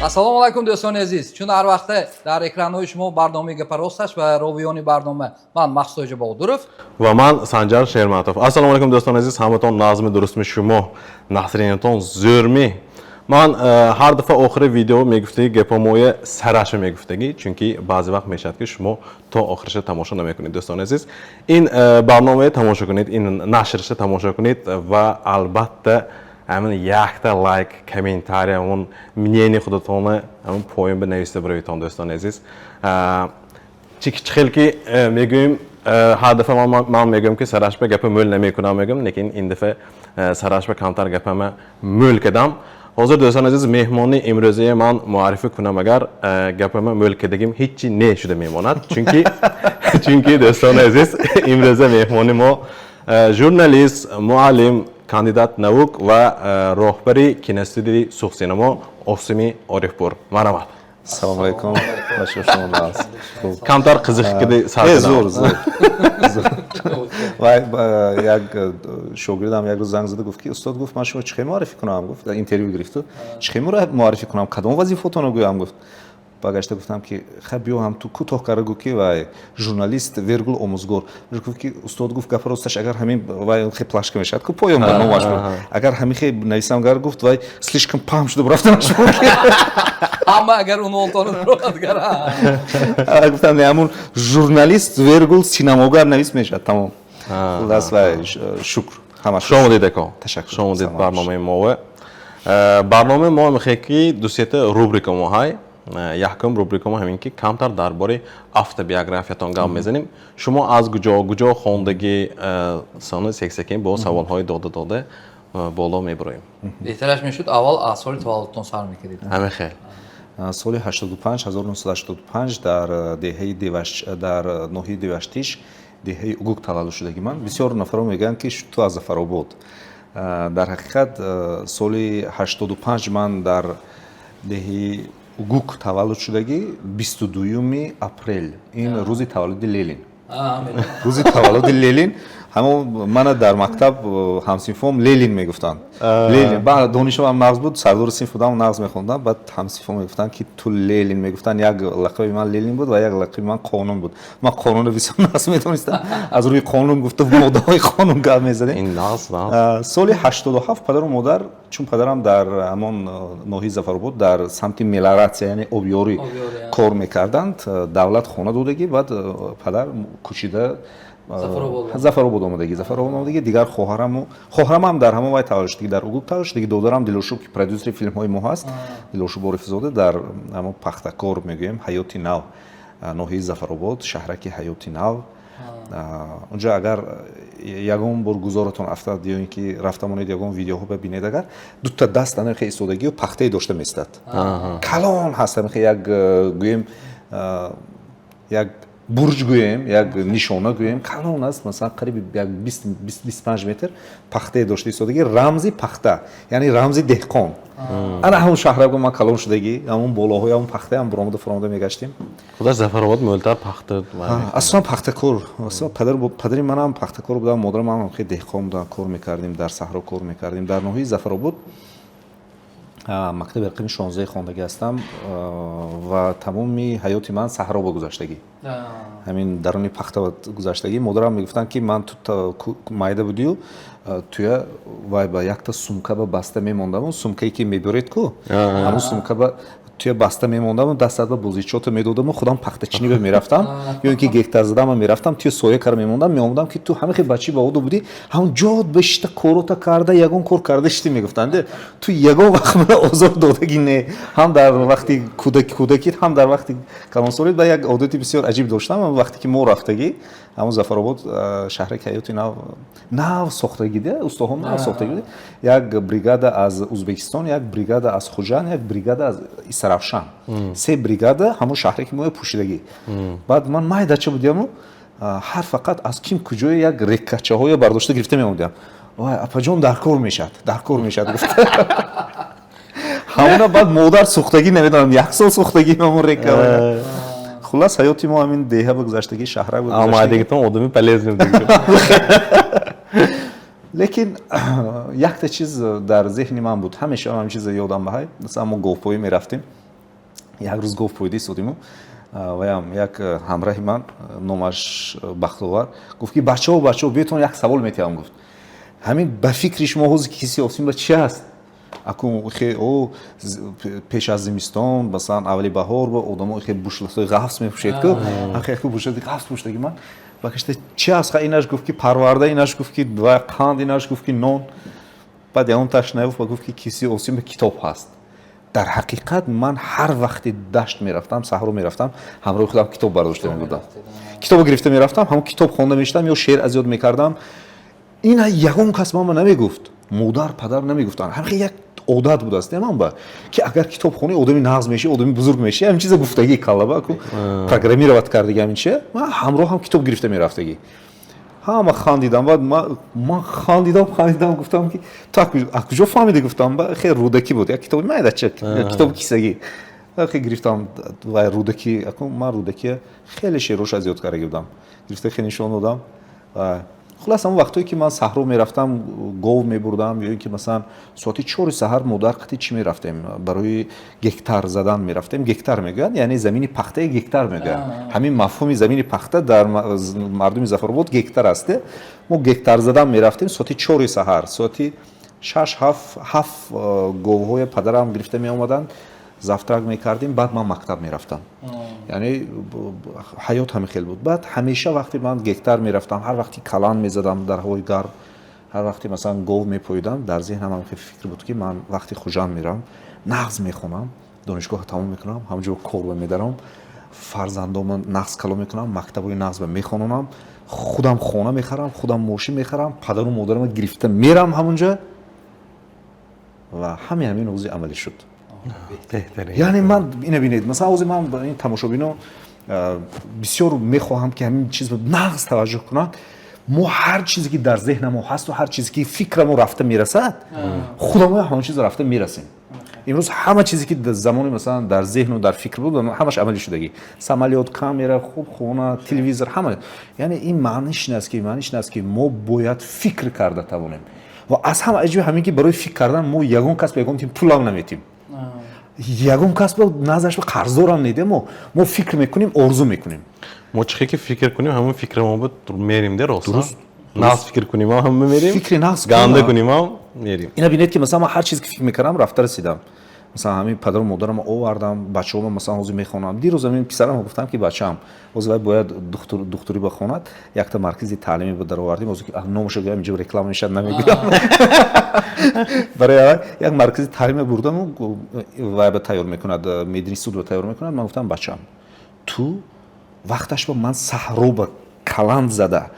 Ассалому алайкум, дӯстони азиз. Чун ҳар вақта дар экранҳои шумо барномаи «Гапа росташ» ва ровиёни барнома ман, Маҳсудоҷа Бодуров. Ва ман, Санҷар Шерматов. Ассалому алайкум, дӯстони азиз, ҳаматон нағзми, дурустми, шумо настроение тон зӯрми? Ман ҳар дафъа охири видео мегуфтаги гапомоя сараша мегуфтагӣ, чунки баъзе вақт мешавад, ки шумо то охириша тамошо намекунед. Дӯстони азиз, ин барномаро тамошо кунед, ин нашрша тамошо кунед ва албатта ҳамин якта лайк, комментария, он мнение худатонро ҳамин поён бинависта бираведтон. Дӯстони азиз, чӣ хел ки мегӯем, ҳар дафъа ман мегӯям, ки сарашба гапа мӯл намекунам, мегӯям, лекин ин дафъа сарашба камтар гапама мӯл кардам. Ҳозир, дӯстони азиз, меҳмони имрӯзаи ман муаррифӣ кунам, агар гапама мӯл кардагим ҳечи не шуда мемонад, чунки, дӯстони азиз, имрӯза меҳмони мо журналист, муаллим, кандидат наук ва роҳбари киностудияи Суғсинамо Осими Орифпур. Марҳамат. Салому алайкум ба шумо. Камтар қизиқ киди. Э, зур, зур. Вай як шогирдам як рӯз занг зада гуфт, ки устод, гуфт, ман шумо чӣ хел муаррифӣ кунам? Гуфт, интервю гирифту, чӣ хел муаррифӣ кунам, кадом вазифаотонро гӯям? Гуфт. Багашта гуфтам, ки ха, биё, ҳам ту кӯтоҳ карда гӯ, ки вай журналист вергул омӯзгор. Гуфт, ки устод, гуфт, гапа росташ, агар ҳамин вай хе плашка мешавад ку поён ба номаш, агар ҳамин хе нависам гар, гуфт, вай слишком паҳм шуда рафтанаш. Ҳама агар унвонтонро дорад. Гуфтам, не, ҳамун журналист вергул синамогар навис мешавад, тамом. Хуллас, вай, шукр, ҳама. Хуш омадед, ако. Ташаккур. Хуш омадед барномаи мо. Барномаи мо мехоҳед, ки дусета рубрика мо ҳай. Якум рубрика мо ҳамин, ки камтар дар бораи автобиографиятон гап мезанем, шумо аз куҷо, куҷо хондагӣ, сони сексекин бо саволҳои дода дода боло мебароем. Беҳтараш мешуд, аввал аз соли таваллудтон сар мекардед. Ҳамин хел. Соли 85, 1985, дар деҳаи Деваш, дар ноҳияи Деваштиш, деҳаи Угук таваллуд шудагӣ ман. Бисёр нафарон мегӯянд, ки ту аз Зафаробод. Дар ҳақиқат, соли 85 ман дар деҳаи Угук таваллуд шудагӣ, 22-юми апрел. Ин рӯзи таваллуди Ленин, рӯзи таваллуди Ленин. Ҳамон мана дар мактаб ҳамсинфом Ленин мегуфтанд, Ленин. Баъд донишам нағз буд, сардори синф будам, нағз мехондам. Баъд ҳамсинфом мегуфтанд, ки ту Ленин мегуфтанд. Як лақаби ман Ленин буд ва як лақаби ман Қонун буд. Ман қонунро бисёр нағз медонистам, аз рӯи қонун гуфта, моддаҳои қонун гап мезадем. Ин нағз, нағз. Соли 87 падару модар, чун падарам дар ҳамон ноҳияи Зафаробод дар самти мелиоратсия, яъне обёрӣ кор мекарданд, давлат хона додагӣ, баъд падар кӯчида Зафаробод омадагӣ, Зафаробод омадагӣ. Дигар хоҳараму хоҳарамам дар ҳамон вай таваллуд шудагӣ, дар Угук таваллуд шудагӣ. Додарам Дилошуб, ки продюсери филмҳои мо ҳаст, Дилошуб Орифзода, дар ҳамон Пахтакор мегӯем, Ҳаёти Нав, ноҳияи Зафаробод, шаҳраки Ҳаёти Нав. Унҷо агар ягон бор гузоратон афтад ё ин ки рафта монед, ягон видеоҳо бибинед, агар дута даст анахе истодагию пахтае дошта местад, калон ҳаст, анахе як, гӯем, як бурҷ гӯем, як нишона гӯем, калон аст, масалан, қариби як 20-25 метр пахтае дошта истодагӣ, рамзи пахта, яъне рамзи деҳқон. Ана ҳамон шаҳрак ман калон шудагӣ, ҳамон болоҳои ҳамон пахтаам буромада фуромада мегаштем. Худаш Зафаробод мӯлтар пахта. Асосан пахтакор. Падар, падари манам пахтакор будам, модарам ҳам хеле деҳқон будам, кор мекардем, дар саҳро кор мекардем. Дар ноҳияи Зафаробод мактаби рақами 16 хондагӣ ҳастам ва тамоми ҳаёти ман саҳро ба гузаштагӣ, ҳамин даруни пахта гузаштагӣ. Модарам мегуфтанд, ки ман ту майда будию, туя вай ба якта сумка ба баста мемондаму, сумкае ки мебуред ку, ҳамун сумка ба туя баста мемондаму, дастат ба бозичото медодаму, худам пахтачинӣ ба мерафтам ё ин ки гектар задама мерафтам, туя соя кара мемондам, меомадам, ки ту ҳамин хел бачаи баоду будӣ, ҳамун ҷод бешита корота карда, ягон кор карда шитӣ. Мегуфтанд, ту ягон вақт мана озор додагӣ не, ҳам дар вақти кӯдакит, ҳам дар вақти калонсолит. Ба як одати бисёр аҷиб доштам. Вақте ки мо рафтагӣ ҳамун Зафаробод, шаҳраки Ҳаёти Нав, нав сохтагида, устоҳо нав сохтагида, як бригада аз Узбекистон, як бригада аз Хуҷанд, як бригада аз Истаравшан, се бригада ҳамун шаҳре ки мо пӯшидагӣ. Баъд ман майдача будиаму, ҳар фақат аз ким куҷое як рекачаҳое бардошта гирифта меомадиам. Вай, апаҷон, дар кор мешавад, дар кор мешавад, гуфт. Ҳамуна баъд модар сӯхтагӣ, намедонам, як сол сӯхтагӣ ҳамун река. Хуллас, ҳаёти мо ҳамин деҳа ба гузаштагӣ, шаҳрак ба гузаштагӣ. Амадигитон одами полезный. Лекин якта чиз дар зеҳни ман буд, ҳамеша ҳамин чиза ёдам баҳай. Масалан, мо говпоӣ мерафтем. Як рӯз гов пойда истодиму ваям як ҳамраҳи ман, номаш Бахтовар, гуфт, ки бачаҳо, бачаҳо, биётон, як савол метиҳам, гуфт. Ҳамин ба фикри шумо ҳозир киси осим чи аст? Акун о пеш аз зимистон, масалан, аввали баҳор ба одамо хе бушлатҳои ғафс мепӯшед ку, хе бушлати ғафс пӯштаги ман бакашта чи аст? Инаш гуфт, ки парварда, инаш гуфт, ки қанд, инаш гуфт, ки нон. Баъд ягон таш нагуфт ва гуфт, ки киси осим китоб ҳаст. Дар ҳақиқат, ман ҳар вақти дашт мерафтам, саҳро мерафтам, ҳамроҳи худам китоб бардошта мебурдам, китобо гирифта мерафтам, ҳамон китоб хонда мешудам ё шеър аз ёд мекардам. Ина ягон кас мама намегуфт, модар, падар намегуфтанд. Ҳамин як одат будааст ман ба ки агар китоб хонӣ, одами нағз мешӣ, одами бузург мешӣ. Ҳамин чиза гуфтагӣ каллаба ку программировать кардагӣ. Ҳамин чия ман ҳамроҳам китоб гирифта мерафтагӣ. Ҳама хандидам. Баъд ман хандидам, хандидам, гуфтам, ки ту аз куҷо фаҳмидӣ? Гуфтам, ба хел Рӯдакӣ буд, як китоби майдача, китоби кисагӣ хе гирифтам вай Рӯдакӣ. Акун ман Рӯдакия хеле шеърош аз ёд карда будам, гирифта хеле нишон додам. Хулас, ҳамон вақтое, ки ман саҳро мерафтам, гов мебурдам ё ин ки масалан соати 4-и саҳар модар қати чӣ мерафтем, барои гектар задан мерафтем. Гектар мегӯянд, яъне замини пахтаи гектар мегӯянд. Ҳамин мафҳуми замини пахта дар мардуми Зафаробод гектар аст. Мо гектар задан мерафтем соати 4-и саҳар, соати 6, 7 говҳои падарам гирифта меомаданд, завтрак мекардем, баъд ман мактаб мерафтам. Яъне ҳаёт ҳамин хел буд. Баъд ҳамеша вақте ман гектар мерафтам, ҳар вақти калан мезадам дар ҳавои гарм, ҳар вақте масалан гов мепоидам, дар зеҳнам ҳам хел фикр буд, ки ман вақти Хуҷанд меравам, нағз мехонам, донишгоҳро тамом мекунам, ҳамҷо корба медарам, фарзандома нағз калон мекунам, мактабҳои нағзба мехононам, худам хона мехарам, худам мошин мехарам, падару модарама гирифта мерам ҳамунҷа. Ва ҳамин ҳамин ҳозир амалӣ шуд. Яъне ман ина бинед, масалан, ҳозир ман ба ин тамошобино бисёр мехоҳам, ки ҳамин чиз нағз таваҷҷӯҳ кунанд. Мо ҳар чизе, ки дар зеҳнамо ҳасту ҳар чизе, ки фикрамо рафта мерасад, худамо ҳамон чиз рафта мерасем. Имрӯз ҳама чизе, ки замони масалан дар зеҳну дар фикр буд, ҳамаш амалӣ шудагӣ: самолёт, камера, хуб, хона, телевизор, ҳама. Яъне ин маъниш ин аст, ки мо бояд фикр карда тавонем. Ва аз ҳама аҷиб ҳамин, ки барои фикр кардан мо ягон кас ба ягон тим пулам наметим, ягон кас ба назараш ба қарздорам недем. Мо фикр мекунем, орзу мекунем. Мо чӣ ки фикр кунем, ҳамон фикрамо буд мерим де, рост. Нағз фикр кунем, ҳама мерим. Фикри нағз. Ганда кунем, ҳам мерим. Ина бинед, ки масалан ман ҳар чизе, ки фикр мекардам, рафта расидам. Масалан, ҳамин падару модарам овардам, бачаҳома масалан ҳозир мехонам. Дирӯз ҳамин писарам гуфтам, ки бачаам ҳозир вай бояд духтурӣ бахонад, якта маркази таълимӣ ба даровардем. Ҳозир номашо гӯям, инҷо реклама мешавад, намегӯям. Барои як маркази таълимӣ бурдаму вай ба тайёр мекунад, мединститут ба тайёр мекунад. Ман гуфтам: бачаам, ту вақташ ба ман саҳро ба каланд зада,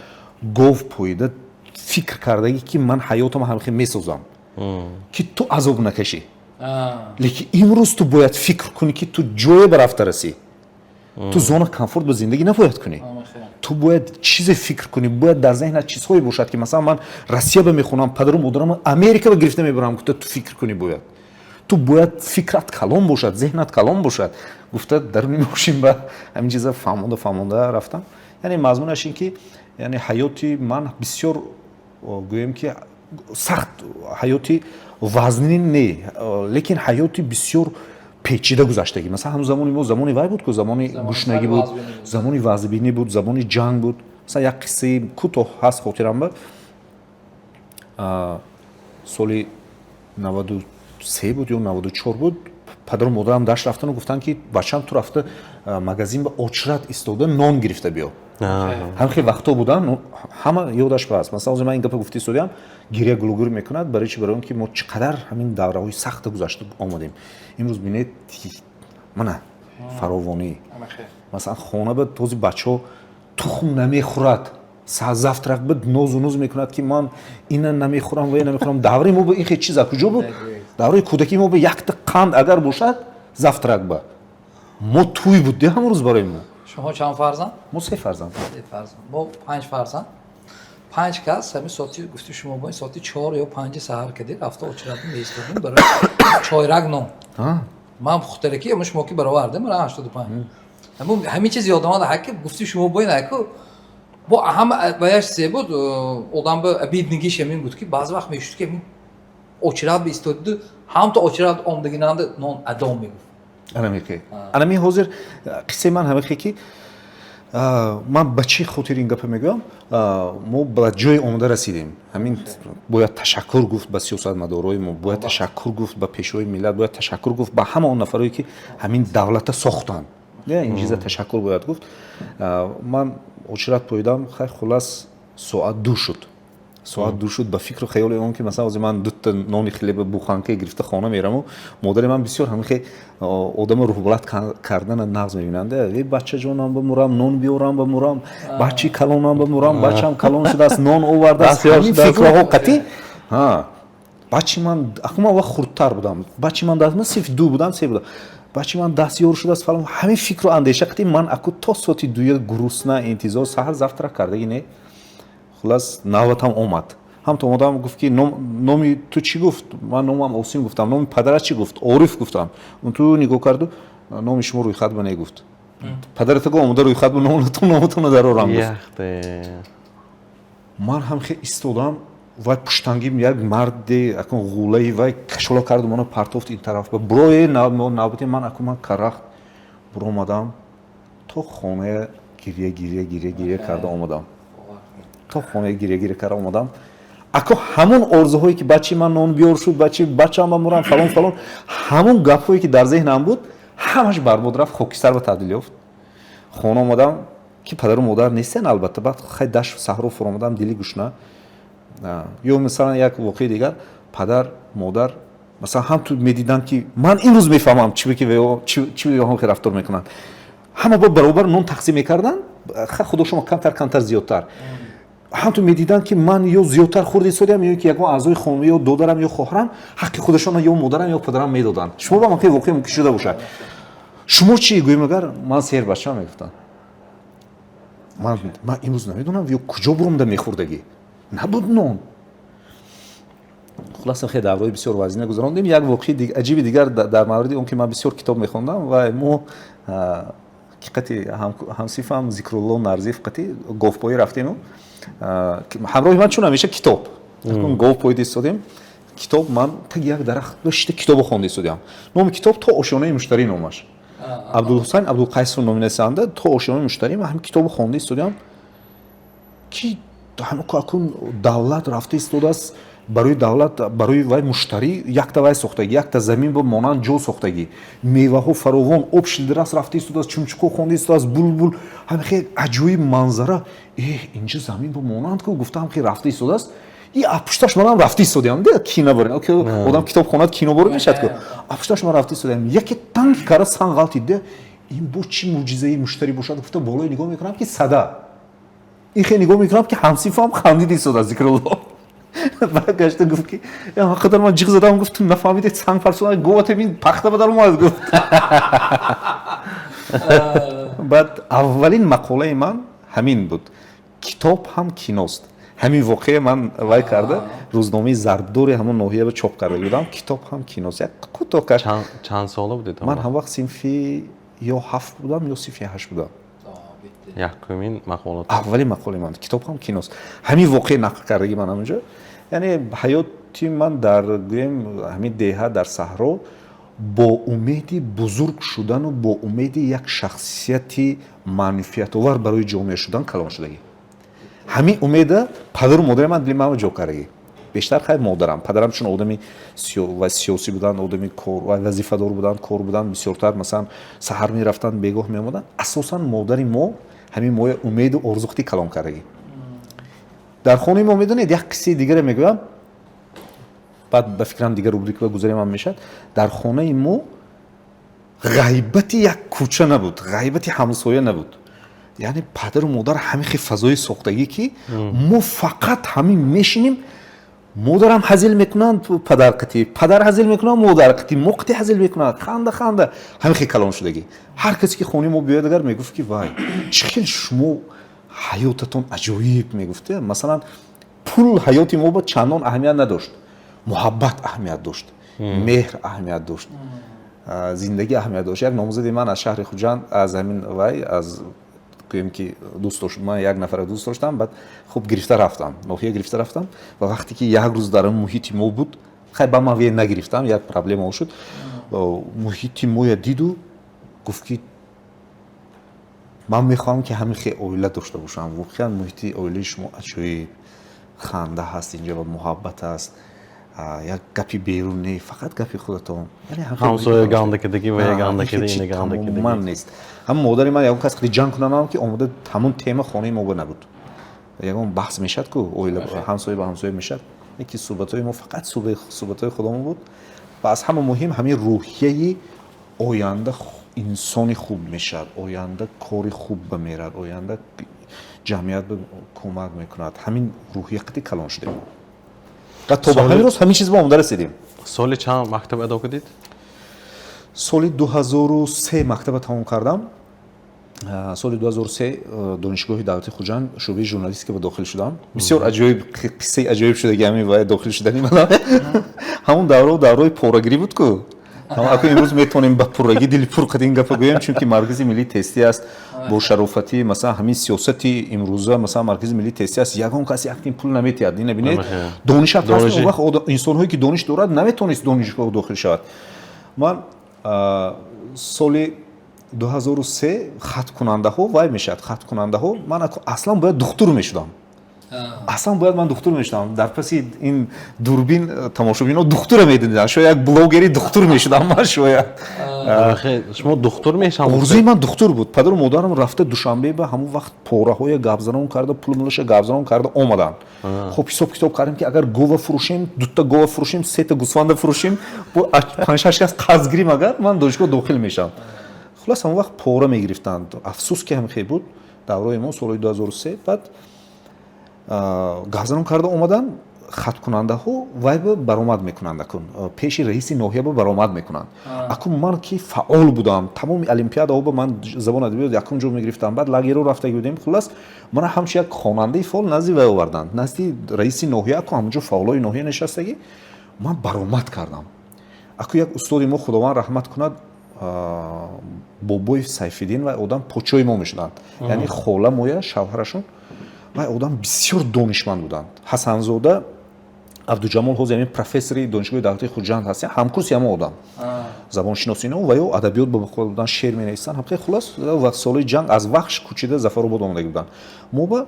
гов поида, фикр кардагӣ, ки ман ҳаётама ҳамхел месозам, ки ту азоб накашӣ, лекин имрӯз ту бояд фикр кунӣ, ки ту ҷое ба рафта расӣ. Ту зона комфорт ба зиндагӣ набояд кунӣ, ту бояд чизе фикр кунӣ, бояд дар зеҳнат чизҳое бошад, ки масалан ман Россия ба мехонам, падару модарам Америка ба гирифта мебарам, гуфта ту фикр кунӣ бояд. Ту бояд фикрат калон бошад, зеҳнат калон бошад, гуфта даруни мошин ба ҳамин чиза фаҳмонда, фаҳмонда рафтам. Яъне мазмунаш ин, ки яъне ҳаёти ман бисёр, гӯем ки, сахт, ҳаёти вазнин не, лекин ҳаёти бисёр печида гузаштагӣ. Масалан, ҳамун замони мо замони вай буд ку, замони гушнагӣ буд, замони вазбинӣ буд, замони ҷанг буд. Масалан, як қиссаи кӯтоҳ ҳаст хотирам ба соли 93 буд ё 94 буд, падару модарам дашт рафтану гуфтанд, ки бачам, ту рафта магазин ба очрат истода нон гирифта биё. Ҳам хел вақтҳо будан, ҳама ёдаш ҳаст. Масалан, ҳозир ман ин гапа гуфта истодиам, гиря гулугур мекунад. Барои чи? Барои он ки мо чӣ қадар ҳамин давраҳои сахта гузашта омадем. Имрӯз бинед, мана фаровонӣ. Масалан, хона ба този бачаҳо тухм намехӯрад, завтрак ба нозу нуз мекунад, ки ман ина намехӯрам ва ина намехӯрам. Давраи мо ба ин хел чиз аз куҷо буд? Давраи кӯдакии мо ба якта қанд агар бошад завтрак ба мо тӯй буд де ҳамон рӯз барои мо. Шумо чанд фарзанд? Мо се фарзанд. Се фарзанд, мо панҷ фарзанд. Панҷ кас ҳамин соати гуфти шумо бо ин соати 4 ё 5-и саҳар кардед, рафта очередь меистодем барои чойрак нон. Ман пухтараки ама шумо ки баровардем, ман 85. Ҳамин чиз ёдам омад, ҳаки гуфти шумо бо ин ҳаку бо ҳама ваяш се буд. Одам ба обидныйгиш ҳамин буд, ки баъзе вақт мешуд, ки ҳамин очередь биистодиду ҳамто очередь омдагинанда нон адом мегуфт. Анамихе, анами ҳозир қиссаи ман ҳамихе, ки ман ба чӣ хотир ин гапа мегӯям. Мо ба ҷое омода расидем. Ҳамин бояд ташаккур гуфт ба сиёсатмадорои мо, бояд ташаккур гуфт ба пешвои миллат, бояд ташаккур гуфт ба ҳама он нафарое, ки ҳамин давлата сохтанд. Ин чиза ташаккур бояд гуфт. Ман очират поидам. Хай, хулас, соат 2 шуд, соат 2 шуд. Ба фикру хаёли он ки, масалан, ҳозир ман дута нони хлеба буханка гирифта хона мераму модари ман бисёр ҳамихе одама рӯҳбаланд кардана нағз мебинанд: «Э, бачаҷонам, бамурам, нон биёрам, бамурам, бачаи калонам, бамурам, бачам калон шудааст, нон овардааст». Ҳамин фикрҳо қатӣ бачи ман, аку ман вақт хурдтар будам, бачи ман ман синфи 2 будам, 3 будам, бачи ман дастёр шудааст, фалон. Ҳамин фикру андеша қатӣ ман аку то соати 2 гурусна интизор. Саҳар завтрак кардаги не. Хулас, навбатам омад. Ҳамто омадам, гуфт ки: «Номи ту чӣ?» Гуфт. Ман номам Осим гуфтам. «Номи падарат чӣ?» Гуфт. Ориф гуфтам. Ту нигоҳ карду: «Номи шумо рӯйхат ба не», гуфт. «Падарата го омода рӯйхат ба номатонро дарорам», гуфт. Ман ҳам хе истодам. Вай пуштангим як марде акун ғулаи вай кашола карду мано партофт ин тараф ба бурое. Навбати ман аку ман карахт буромадам, то хона гирья, гирья, гирья, гирья карда омадам, то хона гирья, гирья карда омадам. Ако ҳамон орзуҳое, ки бачаи ман нон биёр шуд, бачи бачаам бамурам, фалон, фалон, ҳамон гапҳое, ки дар зеҳнам буд, ҳамаш барбод рафт, хокистар ба табдил ёфт. Хона омадам, ки падару модар нестен, албатта. Баъд хай дашт саҳро фуромадам, дили гушна. Ё масалан, як воқеи дигар: падар, модар, масалан, ҳам ту медиданд, ки ман имрӯз мефаҳмам, чӣ ки рафтор мекунанд. Ҳама бо баробар нон тақсим мекарданд, худо шумо камтар, камтар, зиёдтар. Ҳамту медиданд, ки ман ё зиёдтар хӯрда истодиам, ё ки ягон аъзои хона, ё додарам, ё хоҳарам, ҳаққи худашона ё модарам, ё падарам медоданд. Шумо ба ман воқеа мумкин шуда бошад. «Шумо чӣ?» гӯем агар, «Ман сер бача», мегуфтанд. Ман имрӯз намедонам, ё куҷо буромда мехӯрдагӣ набуд нон. Хулоса, хеле давраи бисёр вазина гузарондем. Як воқеи аҷиби дигар дар мавриди он, ки ман бисёр китоб мехондам ва мо қати ҳамсифам Зикрулло Нарзиев қати говпоӣ рафтему. Ҳамроҳи ман чун ҳамеша китоб, говпоида истодем, китоб. Ман таги як дарахт дошта китобо хонда истодиам. Номи китоб «То ошёнаи муштарӣ» номаш, Абдулҳусайн Абдулқайсов номинасанда, «То ошёнаи муштарӣ». Ман ҳамин китобо хонда истодиам, ки акун давлат рафта истодааст, барои давлат, барои вай муштарӣ якта вай сохтагӣ, якта замин бо монанд ҷо сохтагӣ, меваҳо фаровон, об шилдирас рафта истодааст, чумчуқо хонда истодааст, булбул, ҳамин хел аҷоиб манзара. Э, инҷа замин бо монанд ку, гуфтаам, хел рафта истодааст. И апушташ манам рафта истодиам, кино борем, одам китоб хонад, кино боре мешад ку. Апушташ ман рафта истодиам, яке танг кара санг ғалтид. Ин бо чӣ мӯъҷизаи муштарӣ бошад, гуфта, болои нигоҳ мекунам, ки сада. Ин хел нигоҳ мекунам, ки ҳамсифам хандид истодааст, Зикрулло. Баргашта гуфт, ки қадар ман ҷиғ задам, гуфт, ту нафаҳмидед, санг фарсуда говатем, ин пахта ба дар омад, гуфт. Баъд аввалин мақолаи ман ҳамин буд: «Китоб ҳам киност». Ҳамин воқеа ман вай карда, рӯзномаи Зарбдори ҳамон ноҳия ба чоп карда будам: «Китоб ҳам киност». Як кӯтоҳ. Чанд сола будед? Ман ҳам вақт синфи ё 7 будам, ё синфи 8 будам. Якумин мақола? Аввалин мақолаи ман «Китоб ҳам киност». Ҳамин воқеа нақл кардаги ман ҳаминҷо. Яъне ҳаёти ман дар, гӯем, ҳамин деҳа, дар саҳро, бо умеди бузург шудану бо умеди як шахсияти манфиатовар барои ҷомеа шудан калон шудагӣ. Ҳамин умеда падару модари ман дили манро ҷо кардагӣ. Бештар хай модарам. Падарам чун одами сиёсӣ буданд, одами кор вазифадор буданд, кор буданд бисёртар, масалан, саҳар мерафтанд, бегоҳ меомаданд. Асосан модари мо ҳамин моя умеду орзухти калон кардагӣ. Дар хонаи мо, медонед, як қиссаи дигаре мегӯям, баъд ба фикрам дигар рубрика гузарем ҳам мешавад. Дар хонаи мо ғайбати як кӯча набуд, ғайбати ҳамсоя набуд. Яъне падару модар ҳамин хел фазои сохтагӣ, ки мо фақат ҳамин мешинем. Модарам ҳазил мекунанд падар қити, падар ҳазил мекунанд модар қити, мо қити ҳазил мекунанд, ханда, ханда, ҳамин хел калон шудагӣ. Ҳар касе ки хонаи мо биёяд агар, мегуфт, ки: «Вай, чӣ хел шумо ҳаётатон аҷоиб», мегуфт. Масалан, пул ҳаёти мо ба чандон аҳамият надошт, муҳаббат аҳамият дошт, меҳр аҳамият дошт, зиндагӣ аҳамият дошт. Як номзади ман аз шаҳри Хуҷанд, аз ҳамин вай, аз гӯем ки дӯст дошт, ман як нафара дӯст доштам. Баъд хуб гирифта рафтам, ноҳия гирифта рафтам. Ва вақте ки як рӯз дар муҳити мо буд, хай, ба ман ве нагирифтам, як проблема шуд. Муҳити моя диду гуфт, ки ман мехоҳам, ки ҳамин хел оила дошта бошам. Воқеан, муҳити оилаи шумо аҷоиб, ханда ҳаст инҷа ва муҳаббат аст. Як гапи берун не, фақат гапи худатон. Ҳамсоя гандакидаги ва ягандакида, ина гандакидаги. Ман нест. Ҳам модари ман ягон кас ҷанг кунанам, ки омода ҳамон тема хонаи мо набуд. Ягон баҳс мешад ку, оила, ҳамсоя ба ҳамсоя мешад, ки суҳбатҳои мо фақат суҳбатҳои худомон буд. Ва аз ҳама муҳим ҳамин рӯҳияи оянда инсони хуб мешавад, оянда кори хуб ба мерад, оянда ҷамъият ба кӯмак мекунад. Ҳамин рӯҳия қати калон шудем ва то ба ҳамин рӯз ҳамин чиз ба омода расидем. Соли чанд мактаб адо кардид? Соли 2003 мактаба тамом кардам. Соли 2003 Донишгоҳи давлати Хуҷанд, шӯъбаи журналистика ба дохил шудам. Бисёр аҷоиб, қиссаи аҷоиб шудаги ҳамин ва дохил шудани ман. Ҳамон давро даврои порагирӣ буд ку. Аку имрӯз метавонем ба пуррагӣ, дили пур қад ин гапа гӯем, чунки Маркази миллии тестӣ аст бо шарофати, масалан, ҳамин сиёсати имрӯза. Масалан, Маркази миллии тестӣ аст, ягон кас яктин пул наметиҳад. Ина бинед, донишат ҳаст. Он вақт инсонҳое ки дониш дорад, наметавонист донишгоҳ дохил шавад. Ман соли 2003 хаткунандаҳо вай мешавад, хаткунандаҳо. Ман аслан бояд духтур мешудам, аслан бояд ман духтур мешудам. Дар паси ин дурбин тамошобино духтура медиданд, шояд як блогери духтур мешудам ман шояд. Шумо духтур мешавам? Орзуи ман духтур буд. Падару модарам рафта Душанбе ба ҳамон вақт пораҳоя гапзанон карда, пулмулаша гапзанон карда омаданд. Хоб, ҳисоб китоб кардем, ки агар гова фурӯшем, дута гова фурӯшем, сета гусфанда фурӯшем, панҷ-шаш кас қарз гирим, агар ман донишгоҳ дохил мешавам. Хулас, ҳамон вақт пора мегирифтанд. Афсӯс, ки ҳам хел буд давраи мо, соли 2003. Баъд гапзанон карда омаданд. Хаткунандаҳо вай ба баромад мекунанд, акун пеши раиси ноҳия ба баромад мекунанд. Акун ман ки фаъол будам, тамоми олимпиадаҳо ба ман забон адабиёт якум ҷо мегирифтам, баъд лагеро рафтаги будем. Хулас, мана ҳамчун як хонандаи фаъол назди вай оварданд, назди раиси ноҳия. Аку ҳамонҷо фаъолои ноҳия нишастагӣ, ман баромад кардам. Аку як устоди мо, Худованд раҳмат кунад, Бобоев Сайфиддин, вай одам почои мо мешуданд, яъне хола моя шавҳарашон. Вай одам бисёр донишманд буданд, Ҳасанзода Абдуҷамол, ҳозир ҳамин профессори Донишгоҳи давлатии Хуҷанд ҳастем, ҳамкурси ҳамон одам, забоншиносино ва ё адабиёт ба буданд, шеър менависанд ҳамхел. Хулас, ва солҳои ҷанг аз Вахш кӯчида Зафаробод омадаги буданд. Мо ба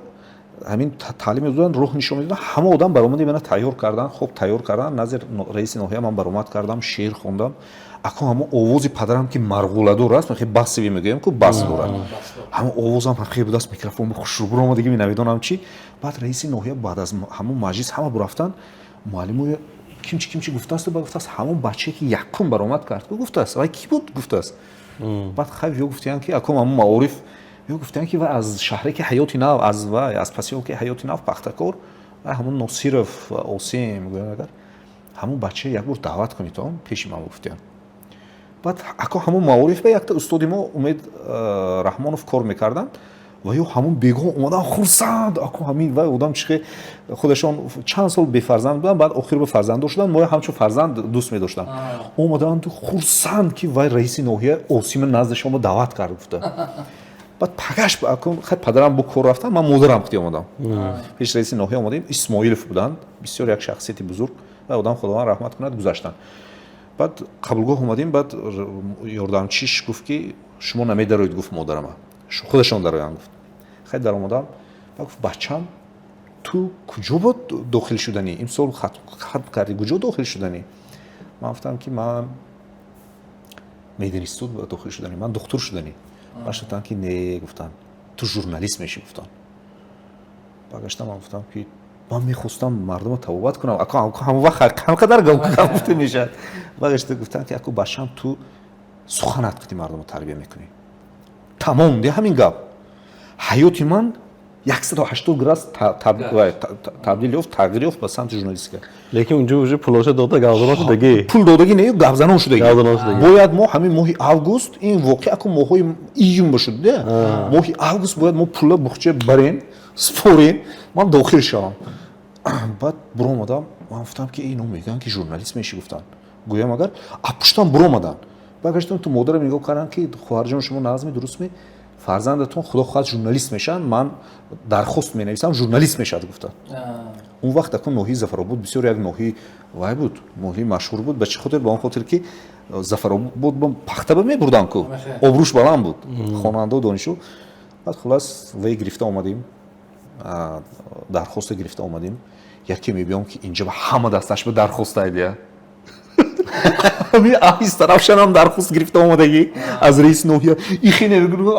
ҳамин таълим медоданд, роҳ нишон медоданд. Ҳама одам баромади мана тайёр карданд. Хоб, тайёр карданд, назди раиси ноҳия ман баромад кардам, шеър хондам. Ако ҳамон овози падарам, ки марғуладор аст, хе басови мегӯем ку, бас дорад, ҳамон овозам хе будааст, микрофон хушрӯ буромадаги, намедонам чӣ. Баъд раиси ноҳия баъд аз ҳамон маҷлис ҳама бурафтанд, муаллимо кимчи кимчи гуфтааст, ба гуфтааст: ҳамон бачае ки якум баромад кард, гуфтааст, вай кӣ буд, гуфтааст. Баъд хай ё гуфтиянд, ки акум ҳамон маориф, ё гуфтиянд, ки вай аз шаҳре ки Ҳаёти Нав, аз вай, аз посёлки Ҳаёти Нав, Пахтакор, вай ҳамон Носиров Осим. Гӯям, агар ҳамон бача як бор даъват кунед он пеши ман, гуфтиянд. Баъд ако ҳамон маориф ба якта устоди мо Умед Раҳмонов кор мекарданд ва ё ҳамон бегоҳ омадан хурсанд. Ако ҳамин вай одам чихе худашон чанд сол бефарзанд буданд, баъд охир ба фарзанддор шуданд, моя ҳамчун фарзанд дӯст медоштанд. Омаданд хурсанд, ки вай раиси ноҳия Осима назди шумо даъват кард, гуфта. Баъд пагаш хай падарам бо кор рафтан, ман модарам қити омадам, пеш раиси ноҳия омадем. Исмоилов буданд, бисёр як шахсияти бузург ва одам, Худованд раҳмат кунад, гузаштанд. Баъд қабулгоҳ омадем, баъд ёрдамчиш гуфт, ки шумо намедароед, гуфт, модарама худашон дароянд, гуфт. Хай, даромадам. Баъд гуфт: бачам, ту куҷо буд дохил шуданӣ? Имсол хатм кардӣ, куҷо дохил шуданӣ? Ман гуфтам, ки ман мединститут дохил шуданӣ, ман духтур шуданӣ. Баъд гуфтанд, ки не, гуфтанд, ту журналист мешӣ, гуфтанд. Баргаштам, ман гуфтам, ки ман мехостам мардумро табобат кунам. Ҳамон вақт ҳамқадар гуфта мешавад. Баргашта гуфтанд, ки аку бачам, ту суханат қити мардумро тарбия мекунӣ. Тамом, де ҳамин гап ҳаёти ман 180 градус табдил ёфт, тағйир ёфт ба самти журналистика. Лекин унҷо уже пулоша дода, гапзанон шудагӣ. Пул додагӣ не, гапзанон шудагӣ. Бояд мо ҳамин моҳи август, ин воқеа аку моҳҳои июн бошуд, де, моҳи август бояд мо пула бухча барем, спорем, ман дохил шавам. Баъд буромадам, ман гуфтам, ки ино мегӯянд, ки журналист мешӣ, гуфтанд. Гӯям, агар апуштам буромаданд. Баргаштам, ту модарам нигоҳ кардам, ки хоҳарҷон, шумо назми дурустме, фарзандатон, худо хоҳад, журналист мешаванд, ман дархост менависам, журналист мешавад, гуфтанд. Он вақт акун ноҳияи Зафаробод бисёр як ноҳияи вай буд, ноҳияи машҳур буд. Ба чӣ хотир? Ба он хотир, ки Зафаробод пахта ба мебурдан ку, обрӯш баланд буд, хонандао, донишҷӯ. Баъд хулас вай гирифта омадем, дархоста гирифта омадем. Яке мебиём, ки инҷа ба ҳама дасташ ба дархост айдия, аҳиста дархост гирифта омадагӣ аз раиси ноҳия. Ихе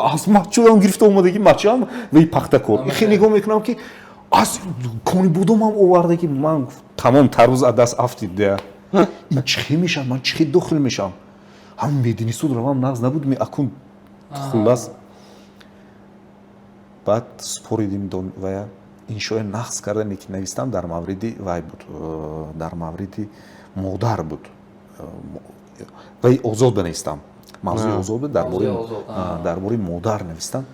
аз мачоам гирифта омадагӣ, мачоам вай пахтакор. Ихе нигоҳ мекунам, ки аз Конибодомам овардагӣ. Ман тамом, тарбуз аз даст афтид. Ин чӣ мешавад, ман чӣ дохил мешавам? Ҳам мединистуд равам нағз набуд акун. Хуллас, баъд споридим вая, иншоя нағз карда ки навистам, дар мавриди вай буд, дар мавриди модар буд. Вай озод банавистам, мавзӯи озод буд, дар бораи модар навистам.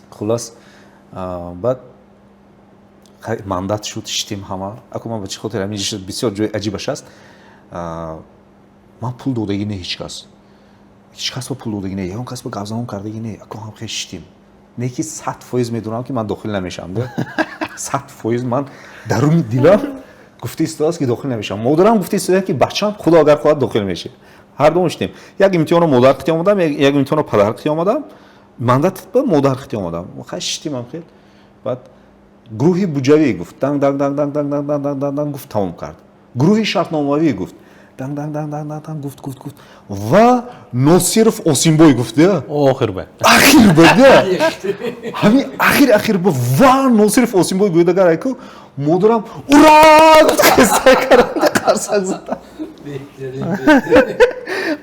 Хуллас, баъд мандат шуд, шитем ҳама. Аку ман ба чӣ хотир ҳамин бисёр ҷои аҷибаш аст. Ман пул додагӣ не, ҳеҷ кас, ҳеҷ кас ба пул додагӣ не, ягон кас ба гапзанон кардагӣ не. Аку ҳам хел шитем, не ки 100% медонам, ки ман дохил намешавам. 100% ман даруни дилам гуфта истодааст, ки дохил намешавам. Модарам гуфта истодааст, ки бачам, худо агар хоҳад, дохил мешавад. Ҳар думо шитем. Як имтиҳонро модар қити омадам, як имтиҳонро падар қити омадам, мандат ба модар қити омадам. Хай, шитем ҳам хел. Баъд гурӯҳи буҷавӣ гуфт, данг данг данг данг данг данг данг данг данг гуфт, тамом кард. Гурӯҳи шартномавӣ гуфт, данг данг данг данг данг гуфт, гуфт, гуфт ва Носиров Осимбой гуфт. Охир ба. Ахир ба, ҳамин ахир, ахир ба ва Носиров Осимбой гӯяд. Агар айку модарам ура гуфт, хеста карда, қарсак зада.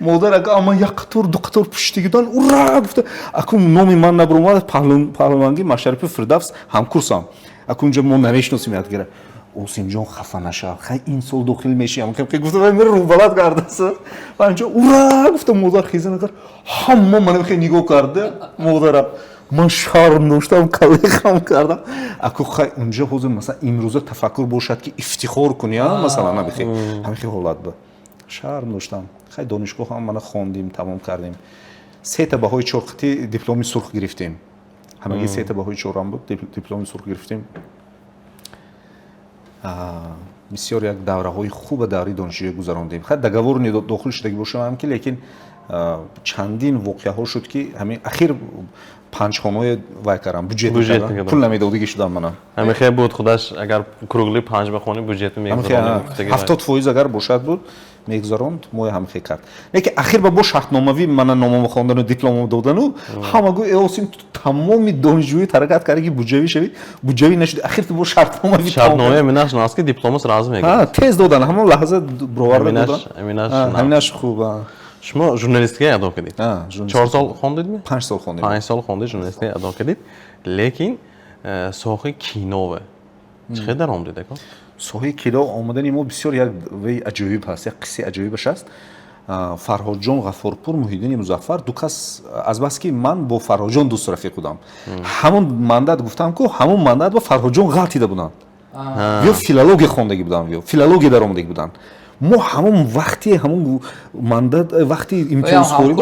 Модар ака ама як қатор, ду қатор пуштигидан ура гуфта. Аку номи ман набуромад. Паҳлаванги Машарипи Фирдавс ҳамкурсам. Аку унҷа мо намешиносем якдигара. Осимҷон, хафа нашав, хай, ин сол дохил мешиям, гуфта, мера рӯбалад кардаса. Ва инҷо ура гуфта, модар хеза накард, ҳама мана хе нигоҳ карда. Модарам, ман шарм доштам, калехам кардам. Аку хай, унҷа ҳозир, масалан, имрӯза тафаккур бошад, ки ифтихор кунӣ, масалан, набихе ҳамихе ҳолат ба шарм доштам. Хай, донишгоҳ ҳам мана хондим, тамом кардем, сета баҳои чорқити дипломи сурх гирифтем. Ҳамагӣ сета баҳои чорам буд, дипломи сурх гирифтем. Бисёр як давраҳои хуба давраи донишҷӯӣ гузарондем. Хай, договор дохил шудагӣ бошам ки, лекин чандин воқеаҳо шуд, ки ҳамин ахир панҷхонаҳое вай кардам, буҷет пул намедодагӣ шудам манам. Ҳамихе буд худаш, агар круглый панҷ бахонӣ, буҷет. 70% агар бошад буд, мегузаронд. Моя ҳамихе кард, лекин ахир ба бо шартномавӣ мана номамо хондану дипломамо додану ҳама гӯ: «Э, Осим, ту тамоми донишҷӯӣ ҳаракат карди, ки буҷавӣ шавӣ, буҷавӣ нашуди, ахир ту бо шартномавӣ». Шартномаи минаш наст, ки дипломо сразу мегирад. Тез додан, ҳамон лаҳза бироварда додан. Ҳаминаш хуб. Шумо журналистика адо кардед, 4 сол хондедми? 5 сол хондем. 5 сол хондед, журналистика адо кардед, лекин соҳаи кинове чӣ хел даромадед, ако? Соҳаи кино омадани мо бисёр як вей аҷоиб ҳаст, як қиссаи аҷоибаш аст. Фарҳодҷон Ғаффорпур, Муҳиддини Музаффар, ду кас, азбаски ман бо Фарҳодҷон дӯсту рафиқ будам, ҳамон мандат гуфтам ку, ҳамон мандат бо Фарҳодҷон ғалтида буданд. Ё филология хондагӣ буданд, ё филология даромадагӣ буданд. Мо ҳамон вақти ҳамон мандат, вақти имтиҳонсупорӣ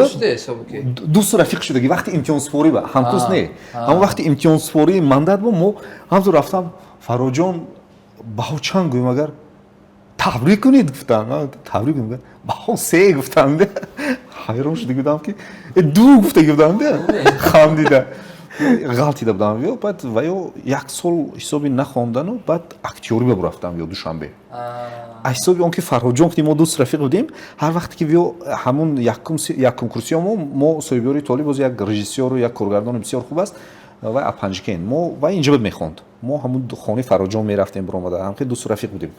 дӯсту рафиқ шудагӣ. Вақти имтиҳонсупорӣ ба ҳамкурс не, ҳамон вақти имтиҳонсупории мандат бо мо ҳамту рафтам. Фарҳодҷон, баҳо чанд гӯем, агар табрик кунед гуфтам, табрик кунед, баҳо се гуфтанд. Ҳайрон шуда будам, ки ду гуфтагӣ будам, хандида ғалтида будам. Ё баъд ва ё як сол ҳисоби нахондану баъд актёрӣ ба бурафтам ё Душанбе. Аз ҳисоби он ки Фарҳодҷон ки мо дӯст рафиқ будем, ҳар вақте ки ё ҳамун якум курсиёмо мо Соҳибёри Толиб, боз як режиссёру як коргардони бисёр хуб аст ва Апанҷикен мо ва инҷа буд, мехонд. Мо ҳамун хонаи Фарҳодҷон мерафтем, биромада, ҳамхел дӯсту рафиқ будем.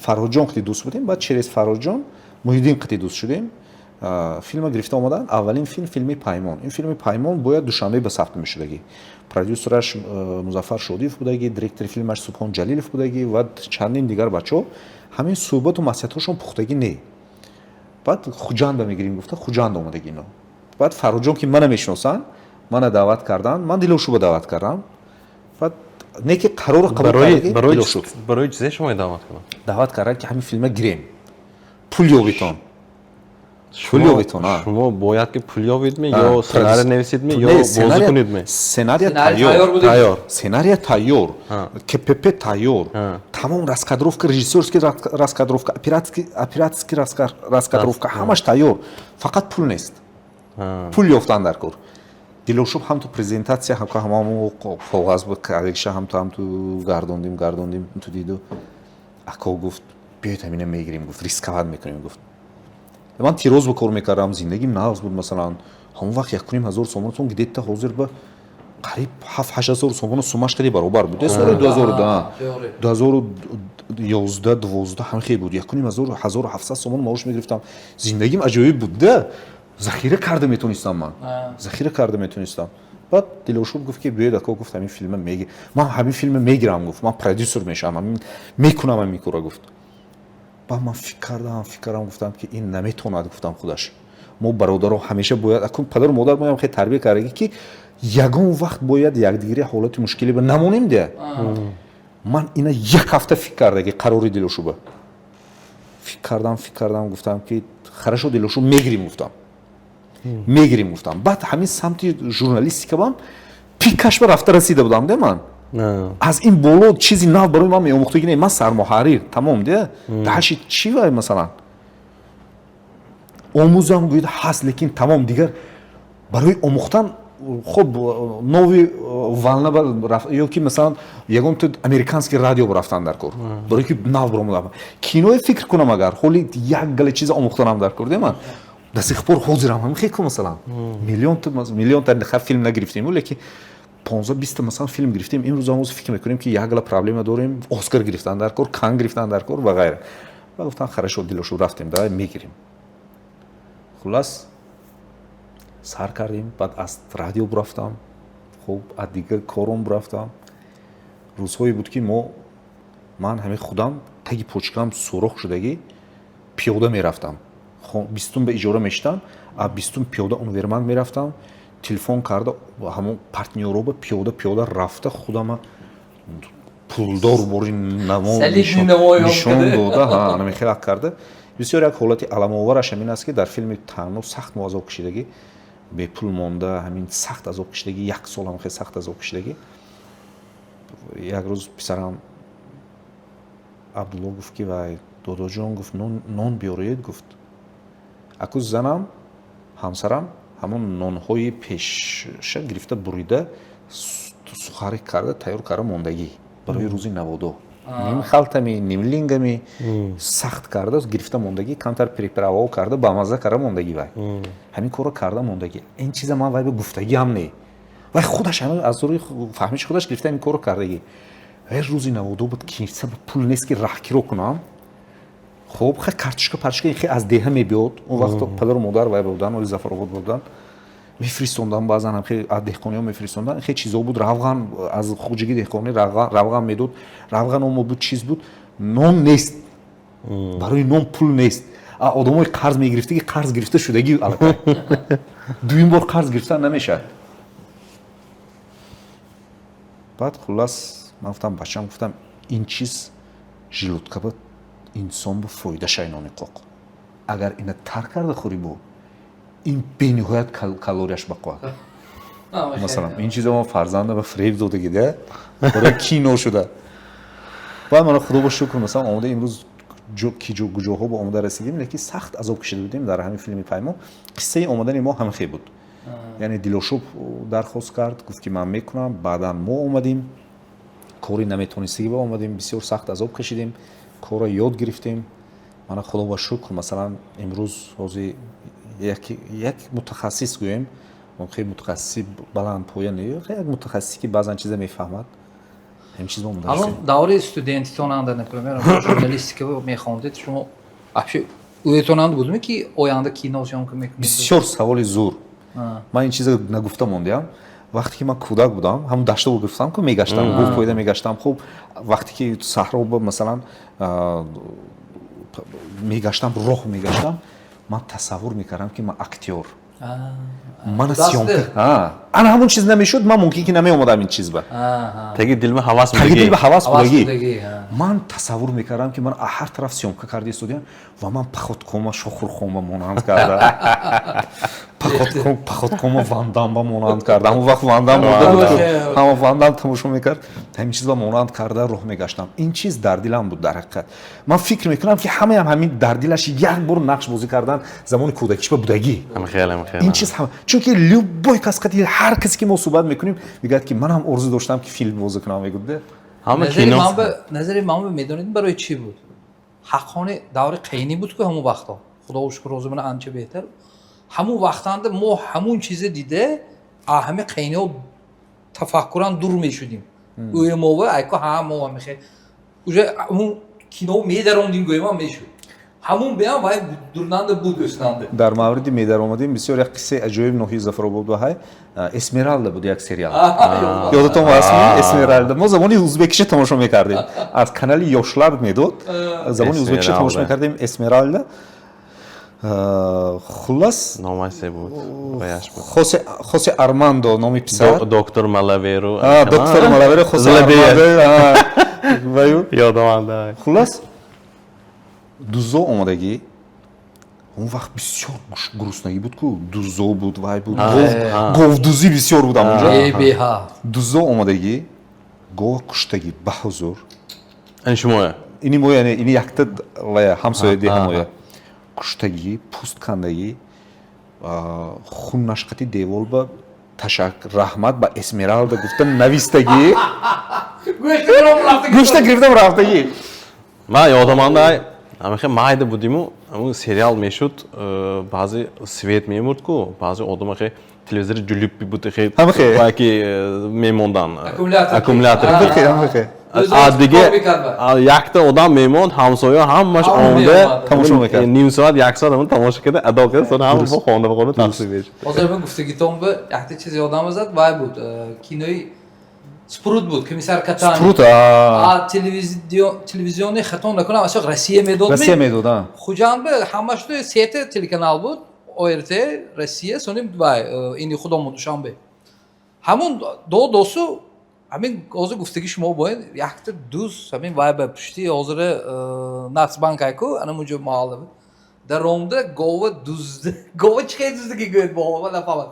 Фарҳодҷон қити дӯст будем, баъд через Фарҳодҷон Муҳиддин қити дӯст шудем. Филма гирифта омаданд. Аввалин филм, филми Паймон. Ин филми Паймон бояд Душанбе ба сабт мешудагӣ. Продюсераш Музаффар Шодиев будагӣ, директори филмаш Субҳон Ҷалилов будагӣ ва чандин дигар бачаҳо. Ҳамин суҳбату маслиҳатҳошон пухтагӣ не. Баъд Хуҷанда мегирем гуфта, Хуҷанд омадагӣ ино. Баъд Фарҳодҷон, ки мана мешиносанд, мана даъват карданд, ман Дилошуба даъват кардам. Баъд не ки қарорро қабул кардагӣ. Барои чизе шумо даъват карданд? Даъват карданд, ки ҳамин филма гирем, пул ёбитон. Пул ёбедтон. Шумо бояд ки пул ёбедми ё сценарий нависедми ё бозӣ кунедми? Сценария тайёр, сценария тайёр, КПП тайёр, тамом раскадровка, режиссёрский раскадровка, операторский раскадровка, ҳамаш тайёр, фақат пул нест. Пул ёфтан дар кор. Дилошуб ҳамту презентатсия ҳамамо коғаз кардагиша ҳамту ҳамту гардондим, гардондим, ту диду ако гуфт: «Биёед, ҳамина мегирем», гуфт, «рисковать мекунем», гуфт. Ман тироз ба кор мекардам, зиндагим нағз буд. Масалан, ҳамон вақт 1,5 ҳазор сомонатон где-то ҳозир ба қариб 7-8 ҳазор сомона сумаш қади баробар буд. Соли 2011, 12 ҳам хел буд. 1,5 ҳазор, 1700 сомон маош мегирифтам, зиндагим аҷоиб буд да, захира карда метонистам, ман захира карда метонистам. Баъд Дилошуб гуфт ки биёед, ако, гуфт, ҳамин филма меги, ман ҳамин филма мегирам, гуфт, ман продюсер мешавам, ҳамин мекунам ҳамин кора, гуфт. Баъд ман фикр кардам, фикр кардам, гуфтам ки ин наметавонад, гуфтам, худаш. Мо бародаро ҳамеша бояд, акун падару модар моям хеле тарбия кардагӣ, ки ягон вақт бояд якдигари ҳолати мушкиле ба намонем де. Ман ина як ҳафта фикр кардагӣ, қарори Дилошуба фикр кардам, фикр кардам, гуфтам ки хорошо, Дилошуб, мегирим, гуфтам, мегирим, гуфтам. Баъд ҳамин самти журналистика бам пикаш ба рафта расида будам де. Ман аз ин боло чизи нав барои ман меомӯхтагӣ не, ман сармуҳаррир, тамом де, даҳаши чӣ вай, масалан, омӯзам гӯяд ҳаст, лекин тамом, дигар барои омӯхтан хоб новый волна ё ки масалан ягон ту американский радио рафтан дар кор, барои ки нав биромадам киное фикр кунам, агар ҳоли як гала чиза омӯхтанам дар кор де. Ман до сих пор ҳозирам ҳамин хел ку, масалан, миллион миллион та филм нагирифтем, лекин 15-20 та, масалан, филм гирифтем. Имрӯз ҳам фикр мекунем, ки як гала проблема дорем: Оскар гирифтан дар кор, Кан гирифтан дар кор ва ғайра. Ва гуфтам: «Хорошо, Дилошу, рафтем, давай мегирем». Хуллас, сар кардем. Баъд аз радио бурафтам, хуб, аз дигар кором бурафтам. Рӯзҳое буд, ки мо, ман ҳамин худам таги почкам сурох шудагӣ пиёда мерафтам. 20-ум ба иҷора мешитам, а 20-ум пиёда универмаг мерафтам, телефон карда ҳамон партнёроба, пиёда пиёда рафта, худама пулдор бори намо нишон дода, намехелак карда. Бисёр як ҳолати аламовараш ҳамин аст, ки дар филми Танно сахт мо азоб кашидагӣ, бепул монда, ҳамин сахт азоб кашидагӣ, як сол ҳам хеле сахт азоб кашидагӣ. Як рӯз писарам Абдулло гуфт, ки вай, додоҷон, гуфт, нон биёред, гуфт. Аку занам, ҳамсарам, ҳамон нонҳои пеша гирифта, бурида, сухарик карда, тайёр карда мондагӣ барои рӯзи наводо, ним халтами, ним лингами сахт карда гирифта мондагӣ, камтар приправао карда, бамазза карда мондагӣ. Вай ҳамин корро карда мондагӣ. Ин чиза ман вай ба гуфтагӣ ҳам не, вай худаш аз рӯи фаҳмиши худаш гирифта ҳамин корро кардагӣ. Вай рӯзи наводо буд, киса пул нест, ки раҳкиро кунам. Хоб, хе картошка парчка хе аз деҳа мебиёд. Он вақт падару модар вай буданд, оли Зафаробод буданд, мефиристонданд, баъзан ҳам хе аз деҳқониҳо мефиристонданд, хе чизо буд, равған аз хоҷагии деҳқонӣ равған медод, равған омо буд, чиз буд. Нон нест, барои нон пул нест. А одамои қарз мегирифтаги, қарз гирифта шудагӣ аллакай, дуюм бор қарз гирифтан намешавад. Баъд хуллас, ман гуфтам, бачам, гуфтам, ин чиз желудка ба инсон ба фоида шай, нони қоқ, агар ина тар карда хӯрӣ, бо ин бениҳоят калорияш бақувват. Масалан, ин чизо ма фарзанда ба фиреб додагӣ да, барои кино шуда. Баъд мана, худо ба шукр, масалан, омода имрӯз куҷоҳо ба омода расидем, лекин сахт азоб кашида будем дар ҳамин филми Паймо. Қиссаи омадани мо ҳамин хел буд, яъне Дилошуб дархост кард, гуфт, ки ман мекунам. Баъдан мо омадем, кори наметонистагӣ ба омадем, бисёр сахт азоб кашидем, корро ёд гирифтем. Мана, худо ба шукр, масалан, имрӯз ҳозир як мутахассис гӯем, хеле мутахассиси баландпоя не, як мутахассисе, ки баъзан чиза мефаҳмад, ҳамин чиз мо. Ҳамон давраи студентитонанда, например, журналистика мехондед, шумо вообще ӯетонанд будме, ки оянда кино съёмка мекунед? Бисёр саволи зур. Ман ин чиза нагуфта мондиам. Вақте ки ман кӯдак будам, ҳамун даштаво гирифтам ку, мегаштам, гуфт поида мегаштам. Хуб, вақте ки саҳро, масалан, мегаштам, роҳ мегаштам, ман тасаввур мекардам, ки ман актёр. Мана съёмка, ана ҳамон чиз намешуд, ман мумкин ки намеомадам ин чиз ба. Таги дилма ҳавас Таги будагӣ. Дилба ҳавас Ҳавас будагӣ. Будагӣ, ҳа. Ман тасаввур мекардам, ки ман ҳар тараф съёмка карда истодиям ва ман походкома Шохрухонба монанд карда, походкома Вандамба монанд карда. Ҳамон вақт Вандам монда буд ку, ҳама Вандам тамошо мекард, ҳамин чизба монанд карда роҳ мегаштам. Ин чиз дар дилам буд. Дар ҳақиқат, ман фикр мекунам, ки ҳамаям ҳамин дар дилаш як бор нақш бозӣ кардан замони кӯдакишба будагӣ. Ҳам хел. Ин чиз ҳама, чунки любой кас қати, ҳар касе ки мо суҳбат мекунем, мегӯяд, ки манам орзу доштам, ки филм бозӣ кунам, мегӯяд. Ҳама Назари кино. Назари ман ба, медонед, барои чӣ буд? Ҳаққони даври қайнӣ буд ку ҳамон вақто. Худо шукр, ҳозир мана анча беҳтар. Ҳамон вақтанда мо ҳамон чизе дида, ҳами қайниҳо тафаккуран дур мешудим. Ӯемова айко ҳа мо ҳамихе уже ҳамун кино медарондим, гӯемам мешуд. Ҳамун биам вай дурнанда буд, ӯснанда. Дар мавриди медаромадем, бисёр як қиссаи аҷоиб ноҳияи Зафаробод ҳай. Эсмералда буд як сериал, ёдатон ҳастми? Эсмералда мо забони узбекиша тамошо мекардем, аз канали Ёшлар медод, забони узбекиша тамошо Эсмералда. мекардем Эсмералда. Хуллас, Номаш се буд? Ваяш буд. Хосе Армандо номи писар. Доктор Малаверу. Доктор Малаверо, Хосе Злобея. Армандо ваю. Ёдам анда. Хуллас, дузо омадагӣ. Он вақт бисёр гуруснагӣ буд ку, дузо буд, вай буд, говдузӣ бисёр буд ҳамонҷо. Э, беҳа. Дузо омадагӣ, гова куштагӣ ба ҳузур. Ин шумоя? Ини мо, яъне ини якта вая ҳамсоя деҳамоя куштагӣ, пӯст кандагӣ, хуннашқати деволба «Ташак, раҳмат ба Эсмералда» гуфта навистагӣ. Гӯшта гиром рафтагӣ. Гӯшта гирифтам рафтагӣ. Ман ёдам анда, ҳамихе майда будиму, ҳамун сериал мешуд, баъзе свет мемурд ку, баъзе одам хе телевизори ҷулиб буд хе. Ҳамихе. Вай ки мемондан. Аккумулятор. Аккумулятор. Ҳамихе, ҳамихе. А диге Кор мекард. Якта одам мемонд, ҳамсоя ҳамаш Ҳама омда меомад. Тамошо мекард. Ним соат, як соат ҳамон тамошо карда, адо карда, сон ҳама бо хона ба хона тақсим мешуд. Ҳозир ман гуфтагитон ба якта чиз ёдам зад, вай буд. Кинои Спрут буд, комиссар Катани. Спрут, а. А телевизиони, хато накунам, асо Россия медод. Россия медод, а. Хуҷанд ба ҳамаш ту сета телеканал буд: ОРТ, Россия, сони вай ини худомо Душанбе. Ҳамун до досу ҳамин ҳозир гуфтаги шумо бояд якта дуз ҳамин вай ба пушти ҳозири Нацбанк айку, ана мунҷо маҳалла буд. Даромда гова дузд, гова чӣ хел дуздаги гӯяд, бо нафаҳмад,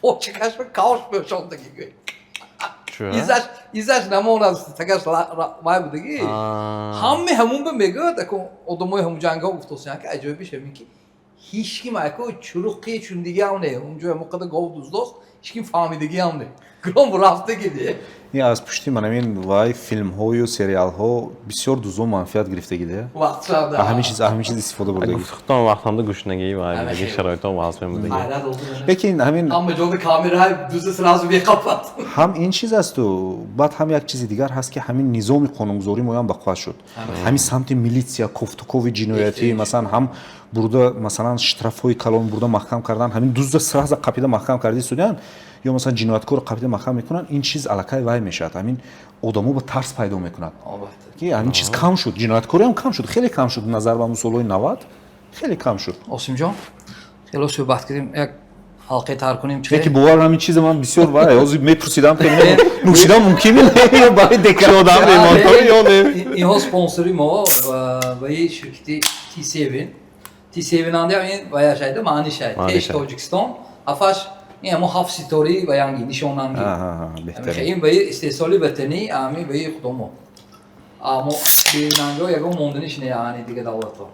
почакаш ба кавш пӯшондаги гӯяд. Изаш, изаш намонад, tagaш вай будаги. Ҳаме ҳамун ба мегӯяд, ако одамои ҳамун ҷанга гуфтосиян, ки аҷоибиш ҳамин ки ҳеч ким ако чуруқи чундиги ҳам не, унҷо ҳамон қадар гов дуздост, ҳеч ким фаҳмидагӣ ҳам не, гром рафтаги де. Ин аз пушти манамин вай филмҳою сериалҳо бисёр дузо манфиат гирифтагиде. Вақтшада. Ҳамин чиз истифода бурдагӣ. Гуфтухтон вақтанда гушнагӣ вай будаги, шароитон вазме будаги. Ҳайрат олду. Лекин ҳамин ҳама ҷода камераҳай дуза сразу меқапад. Ҳам ин чиз асту, баъд ҳам як чизи дигар ҳаст, ки ҳамин низоми қонунгузорӣ моям бақувват шуд, ҳамин самти милитсия, кофтукови ҷиноятӣ, масалан, ҳам бурда, масалан, штрафҳои калон бурда маҳкам кардан, ҳамин дузда сразу қапида маҳкам карда истодиан ё масалан ҷинояткорро қапида маҳкам мекунанд. Ин чиз аллакай вай мешавад, ҳамин одамо ба тарс пайдо мекунад, ки ҳамин чиз кам шуд, ҷинояткориам кам шуд, хеле кам шуд, назар ба солҳои 90 хеле кам шуд. Осимҷон, хело суҳбат кардем, як ҳалқаи тар кунем. Яке бовар, ҳамин чиза ман бисёр вай ҳозир мепурсидам, ки нӯшидан мумкин ё барои Одам мемонтор ё не? Инҳо спонсори мо ваи ширкати T7. T7 андиам ин ваяшайда маънишай теш Тоҷикистон афаш, ин ҳамо ҳафт ситораи ваянги нишонанги. Беҳтарин. Ин ваи истеҳсоли ватанӣ, ами ваи худомо, амо бенанго ягон монданиш не, ани дига давлатҳо.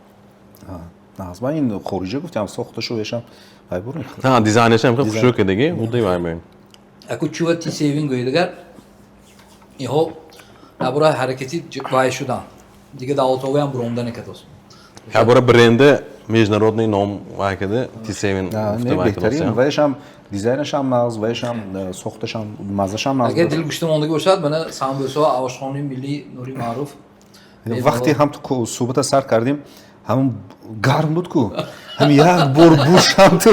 Ман ин хориҷа гуфтам, сохташу вешам вай бурни. Дизайнашам хеле хушрӯ кардагӣ, худи вай мебинем. Аку чува T7 гӯидагар, инҳо набура ҳаракати вай шудан, дига давлатҳоям буромда некадост. Ябора бренди международный ном вай карда, T7. Беҳтарин, вайшам дизайнашам нағз, вайшам сохташам, маззашам нағз. Агар дил гӯшта мондагӣ бошад, мана самбӯсо, ошхонаи миллии Нури Маъруф. Вақте ҳам суҳбата сар кардем, ҳамон гарм буд ку, ҳам як бор буш ҳамту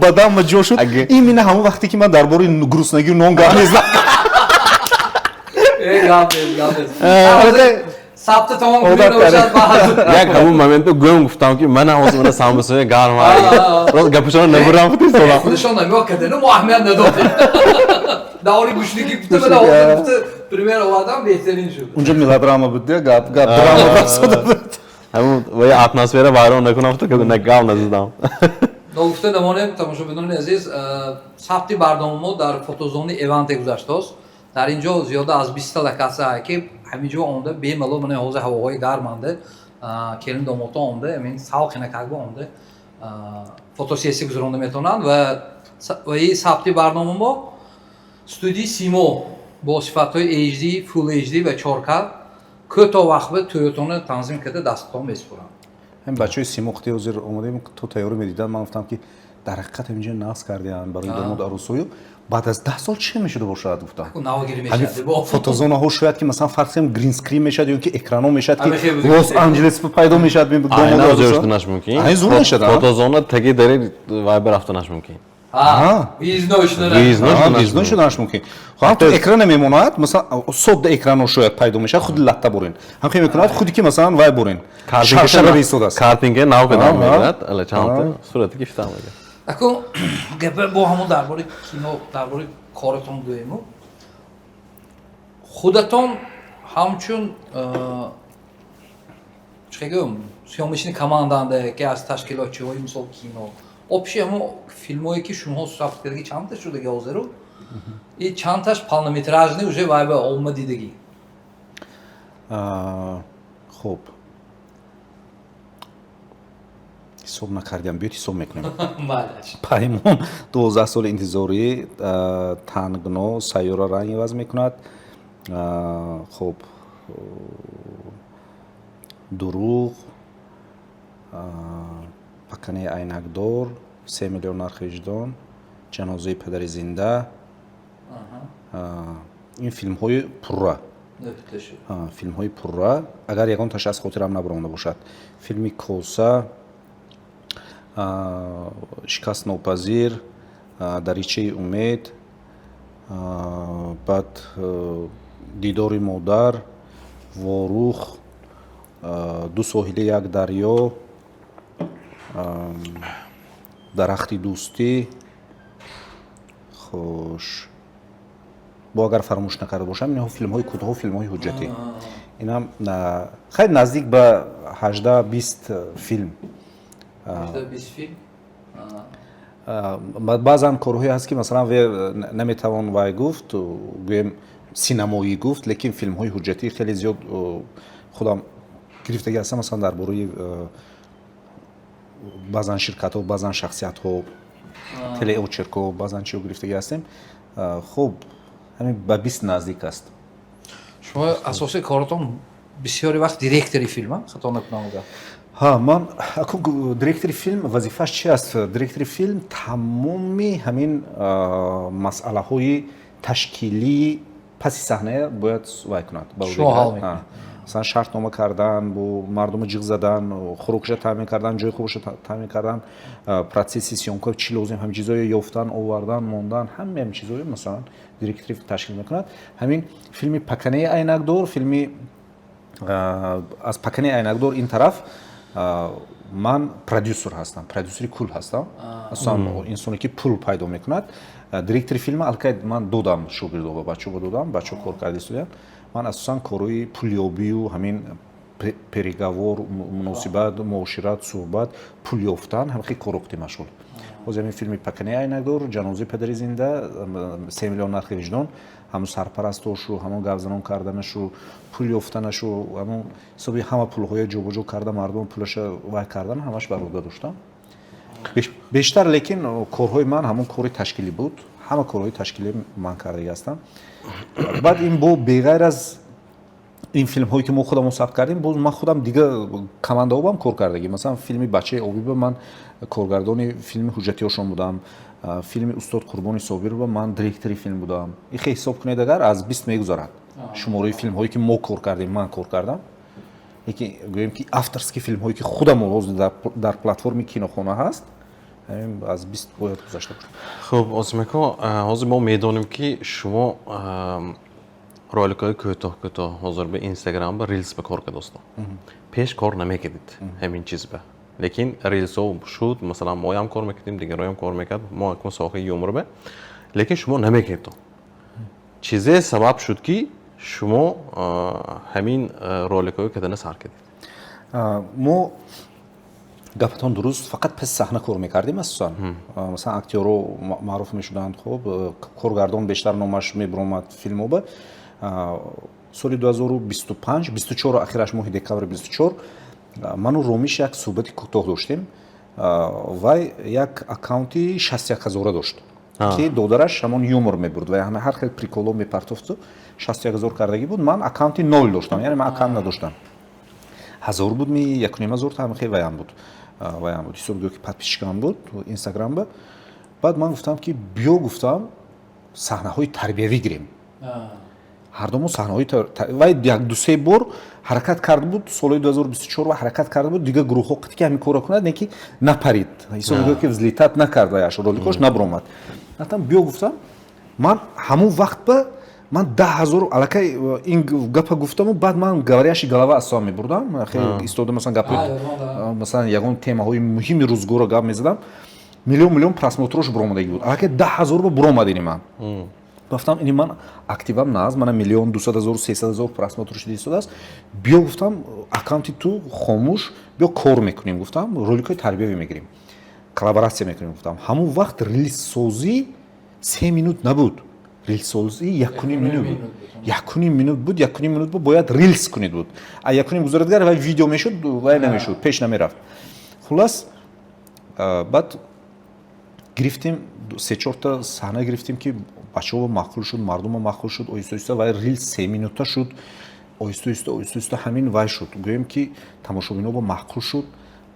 баданма ҷо шуд. Именно ҳамон вақте ки ман дар бораи гуруснагию нон гап мезадам. Гап. Сабти тамом кунед бошад баъд. Як ҳамун моменту гӯм гуфтам, ки мана ҳозир мана самбусаи гарм. Рост гапашонро набурам гуфтам. Худашон нигоҳ карданд, мо аҳамият надодем. Даври гӯшнигӣ гуфта, мана ҳозир гуфта, пример овардам, беҳтарин шуд. Унҷо мелодрама буд, гап гап драма басода буд. Ҳамун вай атмосфера вайрон накунам гуфта, гап назадам. Ногуфта намонем, тамошобинони азиз, сабти барномаи мо дар фотозони Эванте гузаштааст. Дар ин ҷо зиёда аз 20та локатсия, ки ҳамин ҷо омда бемалол, мана ҳозир ҳавоҳои гарманда, келин домодҳо омда, ҳамин салқинакак омда фотосессия гузаронда метавонанд. Ва ин сабти барнома мо студияи Симо бо сифатҳои HD, Full HD ва 4K кӯтоҳ вақт ба тӯётонро танзим карда дастатон месупоранд. Ҳамин бачаҳои Симо қити ҳозир омадем, то тайёрӣ медиданд, ман гуфтам, ки дар ҳақиқат ҳаминҷо нағз кардианд барои домод арӯсою, баъд аз 10 сол чӣ мешуда бошад, гуфтам. Навгирӣ мешавад. Фотозонаҳо шояд ки масалан фарз кунем green screen мешавад ё ки экранҳо мешавад, ки Лос Анҷелес пайдо мешавад. Айна зӯр шуданаш мумкин. Ай зӯр мешавад. Фотозона таги дари вай рафтанаш мумкин. Выездной шуданаш. Выездной шуданаш мумкин. Ҳам то экране мемонад, масалан содда экранҳо шояд пайдо мешавад, худи латта бурин. Ҳам хел мекунад, худи ки масалан вай бурин. Шаршара беистодааст. Картинка нав кадам мегирад, ала чандта сурати гифтам мегирад. Акун гапа бо ҳамон дар бораи кино, дар бораи коратон гӯему. Худатон ҳамчун чӣ гӯям, съёмочный команданда, ки аз ташкилотчиҳои мисол кино, общий ҳамон филмҳое, ки шумоҳо сабт кардаги, чандта шудаги ҳозиру и чандташ полнометражный уже вай ба омма дидагӣ? Хуб, ҳисоб накардиам, биёд ҳисоб мекунем. Паймон, 12 соли интизорӣ, Тангно, Сайёра ранг иваз мекунад, хуб, Дурӯғ, Паканаи айнакдор, 3 миллион нархи виҷдон, Ҷанозаи падари зинда. Ин филмҳои пурра, филмҳои пурра. Агар ягонташ аз хотирам набаромада бошад, филми Коса, Шикастнопазир, Даричаи умед, баъд Дидори модар, Ворух, Ду соҳили як дарё, Дарахти дӯстӣ. Хуш, бо агар фаромӯш накарда бошам, инҳо филмҳои кӯтоҳу филмҳои ҳуҷҷатӣ. Инам хеле наздик ба 18-20 филм. Филм. Баъзан корҳое ҳаст, ки масалан наметавон вай гуфт, гӯем, синамоӣ гуфт, лекин филмҳои ҳуҷҷатӣ хеле зиёд худам гирифтагӣ ҳастам, масалан дар бораи баъзан ширкатҳо, баъзан шахсиятҳо, телеочеркҳо, баъзан чиҳо гирифтагӣ ҳастем. Хуб, ҳамин ба 20 наздик аст. Шумо асосии коротон бисёри вақт директори филм, хато накунам агар? Ҳа, ман директори филм вазифааш чи аст? Директори филм тамоми ҳамин масъалаҳои ташкилии паси саҳная бояд вай кунад. Шумо ҳал мекунед. Масалан, шартнома кардан, бо мардуму ҷиғ задан, хӯрокша таъмин кардан, ҷои хобша таъмин кардан, процесси съёмка чӣ лозим, ҳамин чизое ёфтан, овардан, мондан, ҳамаи ҳамин чизое масалан директори ташкил мекунад. Ҳамин филми Паканаи айнакдор, филми аз Паканаи айнакдор ин тараф ман продюсер ҳастам, продюсери кул ҳастам, асосан инсоне, ки пул пайдо мекунад. Директори филма аллакай ман додам шогирдо ба бачаҳо додам, бачаҳо кор карда истодиянд. Ман асосан корҳои пулёбию ҳамин переговор, муносибат, муошират, суҳбат, пул ёфтан, ҳамин хел корҳо қити машғул. Ҳозир ҳамин филми Паканаи айнакдор, Ҷанозаи падари зинда, 3 миллион нархи виҷдон, ҳамун сарпарастошу, ҳамон гапзанон карданашу, пул ёфтанашу, ҳамон ҳисоби ҳама пулҳоя ҷобаҷо карда, мардум пулаша вай кардан, ҳамаш бар уҳда доштам бештар. Лекин корҳои ман ҳамон кори ташкилӣ буд, ҳама корҳои ташкилӣ ман кардагӣ ҳастам. Баъд ин бо беғайр аз ин филмҳое, ки мо худамон сабт кардем, боз ман худам дига командаҳо кор кардагӣ. Масалан, филми Бачаи обиба ман коргардони филми ҳуҷҷатиҳошон будам, филми Устод Қурбони Собирова ман директори филм будам. Ин хел ҳисоб кунед агар, аз 20 мегузарад шумораи филмҳое, ки мо кор кардем, ман кор кардам. Лекин гӯем, ки авторский филмҳое, ки худамон ҳозир дар платформи кинохона ҳаст, аз 20 бояд гузашта бошад. Хуб, Осимако, ҳозир мо медонем, ки шумо Роликҳои кӯтоҳ кӯтоҳ ҳозир ба Инстаграм, ба рилс ба кор кардостам. Пеш кор намекардид ҳамин чиз ба, лекин рилсо шуд. Масалан, моям кор мекардем, дигароям кор мекард. Мо акун соҳаи юмор ба, лекин шумо намекардед. Чизе сабаб шуд, ки шумо ҳамин роликҳои кардана сар кардед? Мо, гапатон дуруст, фақат пас саҳна кор мекардем асосан. Масалан, актёро маъруф мешуданд, хуб, коргардон бештар номаш мебуромад филмоба. Соли 2025, 24, ахираш моҳи декабри 24, ману Ромиш як суҳбати кӯтоҳ доштем. Вай як аккаунти 61 ҳазора дошт, ки додараш ҳамон юмор мебурд ва ҳар хел приколо мепартофту 61 ҳазор кардагӣ буд. Ман аккаунти нол доштам, яъне ман аккаунт надоштам. Ҳазор буд ми, якуним ҳазор та, хел ваям буд, ҳисоб гӯё ки подписчикам буд Инстаграмба. Баъд ман гуфтам, ки биё, гуфтам, саҳнаҳои тарбиявӣ гирем ҳардумо саҳнаҳои. Вай як дусе бор ҳаракат карда буд солҳои 2024 ва ҳаракат карда буд дигар гурӯҳҳо қити, ки ҳамин корро кунад, не ки напарид, ҳисоб гӯё ки взлетать накард, ваяш роликош набуромад. Гуфтам, биё, гуфтам, ман ҳамон вақт ба ман 10 000 аллакай ин гапа гуфтаму. Баъд ман говорящий голова аслан мебурдам, хеле истода, масалан, гапҳои, масалан, ягон темаҳои муҳими рӯзгорро гап мезадам, миллион миллион просмотрош буромадагӣ буд. Аллакай 10 000 ба буромад. Ини ман гуфтам, ини ман активам наз, мана 1 200 000, 300 000 просмотр шуда истодааст. Биё, гуфтам, аккаунти ту хомӯш, биё кор мекунем, гуфтам, роликҳои тарбиявӣ мегирем, коллаборатсия мекунем, гуфтам. Ҳамон вақт рилссозӣ 3 минут набуд, рилссозӣ 1,5 минут буд, 1,5 минут буд. 1,5 минут буд, бояд рилс кунед буд, а 1,5 гузарадгар вай видео мешуд, вай намешуд, пеш намерафт. Хулас, баъд гирифтем, се чорта саҳна гирифтем, ки бачаҳо маъқул шуд, мардумо маъқул шуд. Оҳиста оҳиста вай рилс 3 минута шуд. Оҳиста оҳиста, оҳиста оҳиста ҳамин вай шуд, гӯем ки тамошобино маъқул шуд.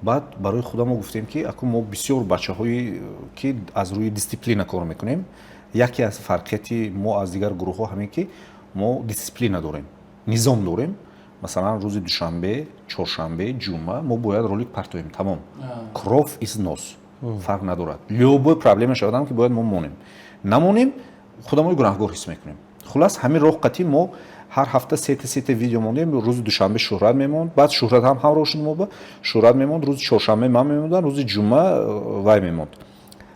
Баъд барои худамо гуфтем, ки акун мо бисёр бачаҳое ки аз рӯи дисциплина кор мекунем. Яке аз фарқияти мо аз дигар гурӯҳҳо ҳамин, ки мо дисциплина дорем, низом дорем. Масалан, рӯзи душанбе, чоршанбе, ҷумъа мо бояд ролик партоем, тамом, кровь из нос, фарқ надорад, любой проблема шавадам, ки бояд мо монем, намонем, худамои гунаҳгор ҳис мекунем. Хулас, ҳамин роҳ қатӣ мо ҳар ҳафта сета сета видео мондем. Рӯзи душанбе Шӯҳрат мемонд, баъд Шӯҳрат ҳам ҳамроҳ шуд мо ба Шӯҳрат мемонд, рӯзи чоршанбе ман мемондам, рӯзи ҷумъа вай мемонд,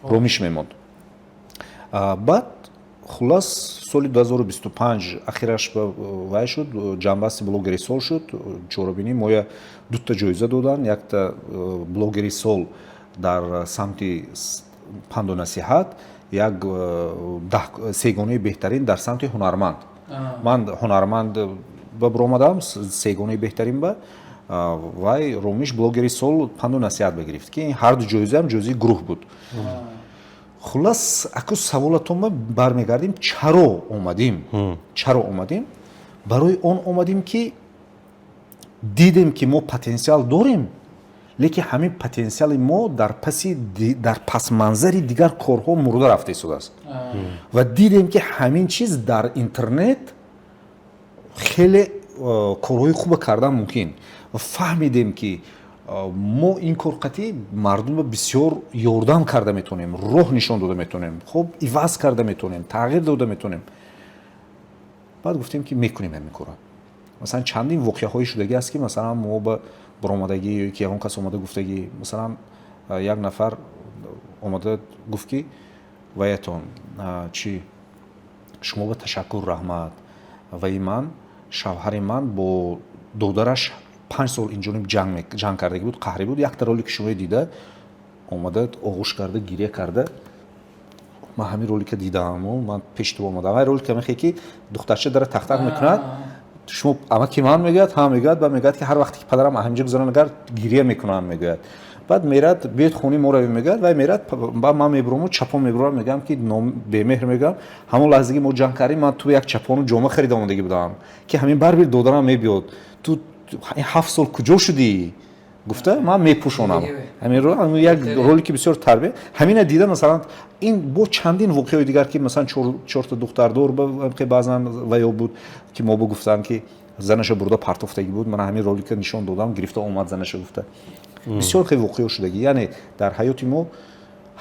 Ромиш мемонд. Баъд, хулас, соли 2025 ахираш вай шуд, ҷамъбасти блогери сол шуд, чорабинӣ моя дута ҷоиза доданд: якта блогери сол дар самти панду насиҳат, як сегонаи беҳтарин дар самти ҳунарманд. Ман ҳунарманд ба буромадам, сегонаи беҳтарин ба, вай Ромиш блогери сол панду насиҳат багирифт, ки ҳарду ҷоизаам ҷоизаи гурӯҳ буд. Хулас, аку саволатонба бармегардем: чаро омадим? Чаро омадем? Барои он омадем, ки дидем, ки мо потенсиал дорем, лекин ҳамин потенсиали мо дар паси дар пасманзари дигар корҳо мурда рафта истодааст. Ва дидем, ки ҳамин чиз дар интернет хеле корҳои хуба кардан мумкин. Ва фаҳмидем, ки мо ин кор қатъи мардумро бисёр ёрдам карда метавонем, роҳ нишон дода метавонем, хуб иваз карда метавонем, тағйир дода метавонем. Баъд гуфтем, ки мекунем ҳамин корро. Масалан, чандин воқеаҳои шудагӣ аст, ки масалан мо ба баромадагӣ ё ки ягон кас омада гуфтагӣ. Масалан, як нафар омада гуфт, ки ваятон чи, шумо ба ташаккур, раҳмат, ваи ман шавҳари ман бо додараш 5 сол инҷониб ҷанг кардагӣ буд, қаҳрӣ буд, якта ролики шумои дида омада, оғӯш карда, гиря карда: «Ман ҳамин ролика дидаму ман пеши ту омадам». Вай ролика мехе, ки духтарча дара тахтақ мекунад, «Шумо амаки ман?» мегӯяд. «Ҳа», мегӯяд. Баъд мегӯяд, ки ҳар вақте ки падарам ҳаминҷо гузаранд, агар гиря мекунам, мегӯяд. Баъд мерад, «Биёед хони мо равем», мегӯяд. Вай мерад, баъд ман мебурому чапон мебурам, мегӯям, ки бемеҳр, мегӯям, ҳамон лаҳзаги мо ҷанг кардем, ман ту як чапону ҷома харида омадагӣ будам, ки ҳамин барбир додарам мебиёд, ту 7 сол куҷо шудӣ, гуфта ман мепӯшонам. Ҳамин як ролики бисёр тарбия, ҳамина дида. Масалан, ин бо чандин воқеаҳои дигар, ки масалан чорта духтардор баъзан ваё буд, ки мо гуфтанд, ки занаша бурда партофтагӣ буд, ман ҳамин ролика нишон додам, гирифта омад занаша, гуфта. Бисёр хеле воқеаҳо шудагӣ, яъне дар ҳаёти мо.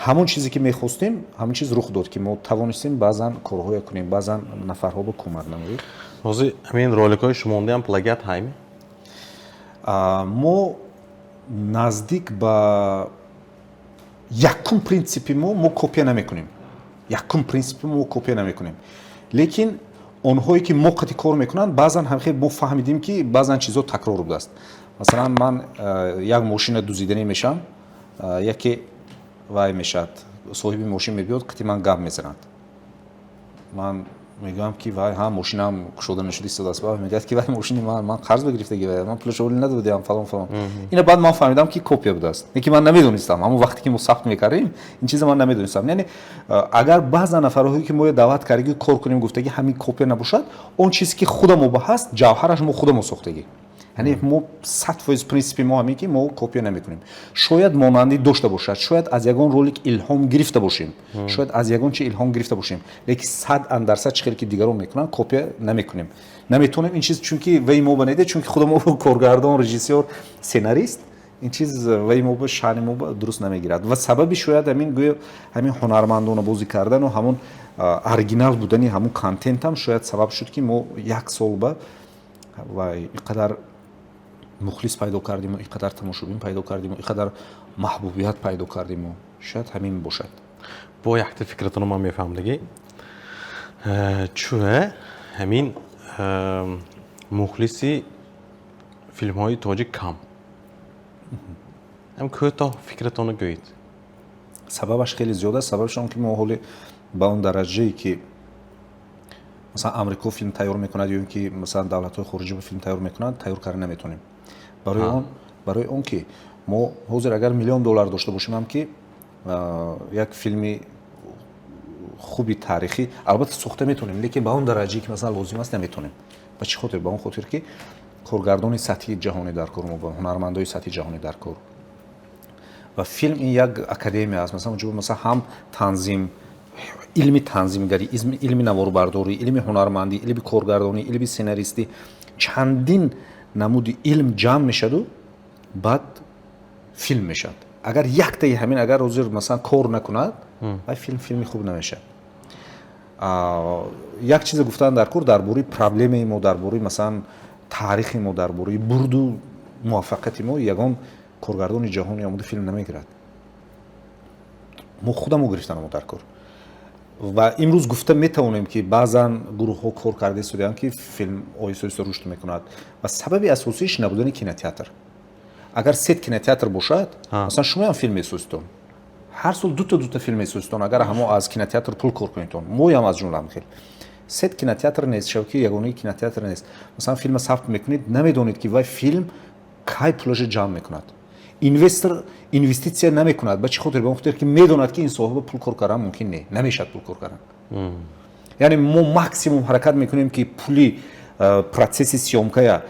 Ҳамон чизе, ки мехостем, ҳамон чиз рух дод, ки мо тавонистем баъзан корҳое кунем, баъзан нафарҳо ба кӯмак намоем. Ҳозир ҳамин роликҳои шумондиам плагиат ҳайми? Мо наздик ба якум принсипи мо копия намекунем. Якум принсипи мо, копия намекунем, лекин онҳое, ки мо қати кор мекунанд, баъзан ҳамхел мо фаҳмидем, ки баъзан чизҳо такрор будааст. Масалан, ман як мошина дузиданӣ мешавам, яке вай мешавад, соҳиби мошин мебиёд, қати ман гап мезанад. Ман мегӯям, ки вай ҳа, мошинам кушода нашуда истодааст. Ва мегӯяд, ки вай мошини ман қарз бигирифтаги, вай ман пулашо оли надодиам, фалон, фалон. Ина баъд ман фаҳмидам, ки копия будааст, лекин ман намедонистам. Ҳамон вақте ки мо сабт мекардем, ин чиза ман намедонистам. Яъне агар баъзан нафарҳое, ки мо даъват кардаги кор кунем, гуфтаги, ҳамин копия набошад, он чизе, ки худамо ба ҳаст, ҷавҳараш мо худамо сохтагӣ. Яъне мо 100% принсипи мо ҳамин, ки мо копия намекунем. Шояд монандӣ дошта бошад, шояд аз ягон ролик илҳом гирифта бошем, шояд аз ягон чи илҳом гирифта бошем, лекин 100% чӣ хеле ки дигарон мекунанд, копия намекунем, наметонем ин чиз, чунки вай мо ба неде, чунки худамо коргардон, режиссёр, сценарист, ин чиз вай мо ба шаъни мо ба дуруст намегирад. Ва сабаби шояд ҳамин, гӯё ҳамин ҳунармандона бозӣ кардану ҳамон оригинал будани ҳамон контентам шояд сабаб шуд, ки мо як сол ба ва ин қадар мухлис пайдо кардиму, ин қадар тамошобин пайдо кардиму, ин қадар маҳбубият пайдо кардиму. Шояд ҳамин бошад. Бо якта фикратонро ман мефаҳмдагӣ. Чӯ ҳамин мухлиси филмҳои тоҷик кам? Ҳам кӯтоҳ фикратонро гӯед. Сабабаш хеле зиёд аст. Сабабаш он, ки мо ҳоле ба он дараҷае, ки масалан Амрико филм тайёр мекунад ё ин ки масалан давлатҳои хориҷӣ филм тайёр мекунанд, тайёр карда наметонем. Барои он ки мо ҳозир агар миллион доллар дошта бошем ҳам, ки як филми хуби таърихӣ албатта сохта метавонем, лекин ба он дараҷае, ки масалан лозим аст, наметонем. Ба чӣ хотир? Ба он хотир, ки коргардони сатҳи ҷаҳонӣ дар кор, мо ҳунармандои сатҳи ҷаҳонӣ дар кор. Ва филм ин як академия аст. Масалан, онҷо масалан ҳам танзим, илми танзимгарӣ, илми наворбардорӣ, илми ҳунармандӣ, илми коргардонӣ, илми сценаристӣ, чандин намуди илм ҷамъ мешаду баъд филм мешавад. Агар яктаи ҳамин агар ҳозир масалан кор накунад, вай филм филми хуб намешавад. Як чизе гуфтан дар кор дар бораи проблемаи мо, дар бораи масалан таърихи мо, дар бораи бурду муваффақияти мо: ягон коргардони ҷаҳони омода филм намегирад, мо худамо гирифтанамо дар кор. Ва имрӯз гуфта метавонем, ки баъзан гурӯҳҳо кор карда истодаанд, ки филм оҳиста оҳиста рушд мекунад. Ва сабаби асосииш набудани кинотеатр. Агар сет кинотеатр бошад, масалан, шумоям филм месозитон, ҳар сол дута дута филм месозитон, агар ҳамо аз кинотеатр пул кор кунедтон, моям аз ҷумла хел. Сет кинотеатр нест, шабакаи ягонаи кинотеатр нест. Масалан, филма сабт мекунед, намедонед, ки вай филм кай пулаша ҷамъ мекунад. Инвестор инвеститсия намекунад. Ба чӣ хотир? Ба он хотир, ки медонад, ки ин соҳиба пул кор кардан мумкин не, намешавад пул кор кардан. Яъне мо максимум ҳаракат мекунем, ки пули процесси съёмкая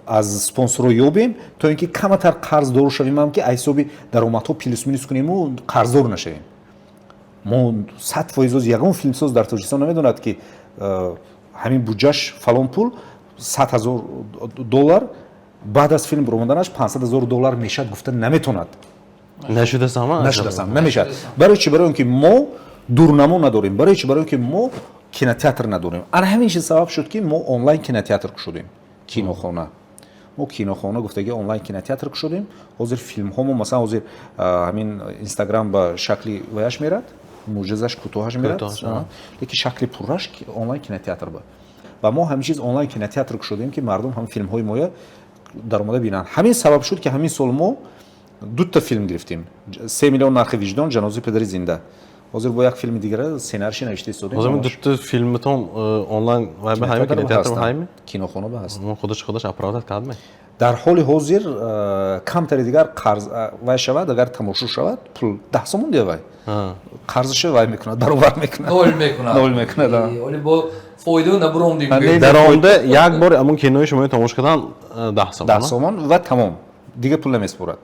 аз спонсорро ёбем, то ин ки каматар қарздор шавем, ки аз ҳисоби даромадҳо плюс-минус кунему қарздор нашавем. Мо 100% ягон филмсоз дар Тоҷикистон намедонад, ки ҳамин буҷаш фалон пул, 100 000 доллар, баъд аз филм баромаданаш 500 000 доллар мешавад, гуфта наметонад. Нашудасама. Нашудасам, намешавад. Барои чӣ? Барои он ки мо дурнамо надорем. Барои чӣ? Барои он ки мо кинотеатр надорем. Ана ҳамин чиз сабаб шуд, ки мо онлайн кинотеатр кушодем, кинохона. Мо кинохона гуфтаги онлайн кинотеатр кушодем. Ҳозир филмҳо мо масалан ҳозир ҳамин Инстаграм ба шакли ваяш мерад, муҷазаш, кӯтоҳаш мерад, лекин шакли пурраш онлайн кинотеатр ба. Ва мо ҳамин чиз онлайн кинотеатр кушодем, ки мардум ҳам филмҳои моя даромада бинанд. Ҳамин сабаб шуд, ки ҳамин сол мо дута филм гирифтем: «3 миллион нархи виҷдон», «Ҷанозаи падари зинда». Ҳозир бо як филми дигара сценариши навишта истодем. Ҳозир дута филмтон онлайн вай ба ҳами кинотеатр ҳайми? Кинохона ба ҳаст. Худаш оправдать кардме? Дар ҳоли ҳозир камтари дигар қарз вай шавад, агар тамошо шавад, пул 10 сомон дия, вай қарзаша вай мекунад, баробар мекунад. Нол мекунад. Нол мекунад. Оли бо фоида набуромдим. Даромада як бор ҳамон кинои шуморо тамошо кардан 10 сомон. 10 сомон ва тамом, дигар пул намеспорад.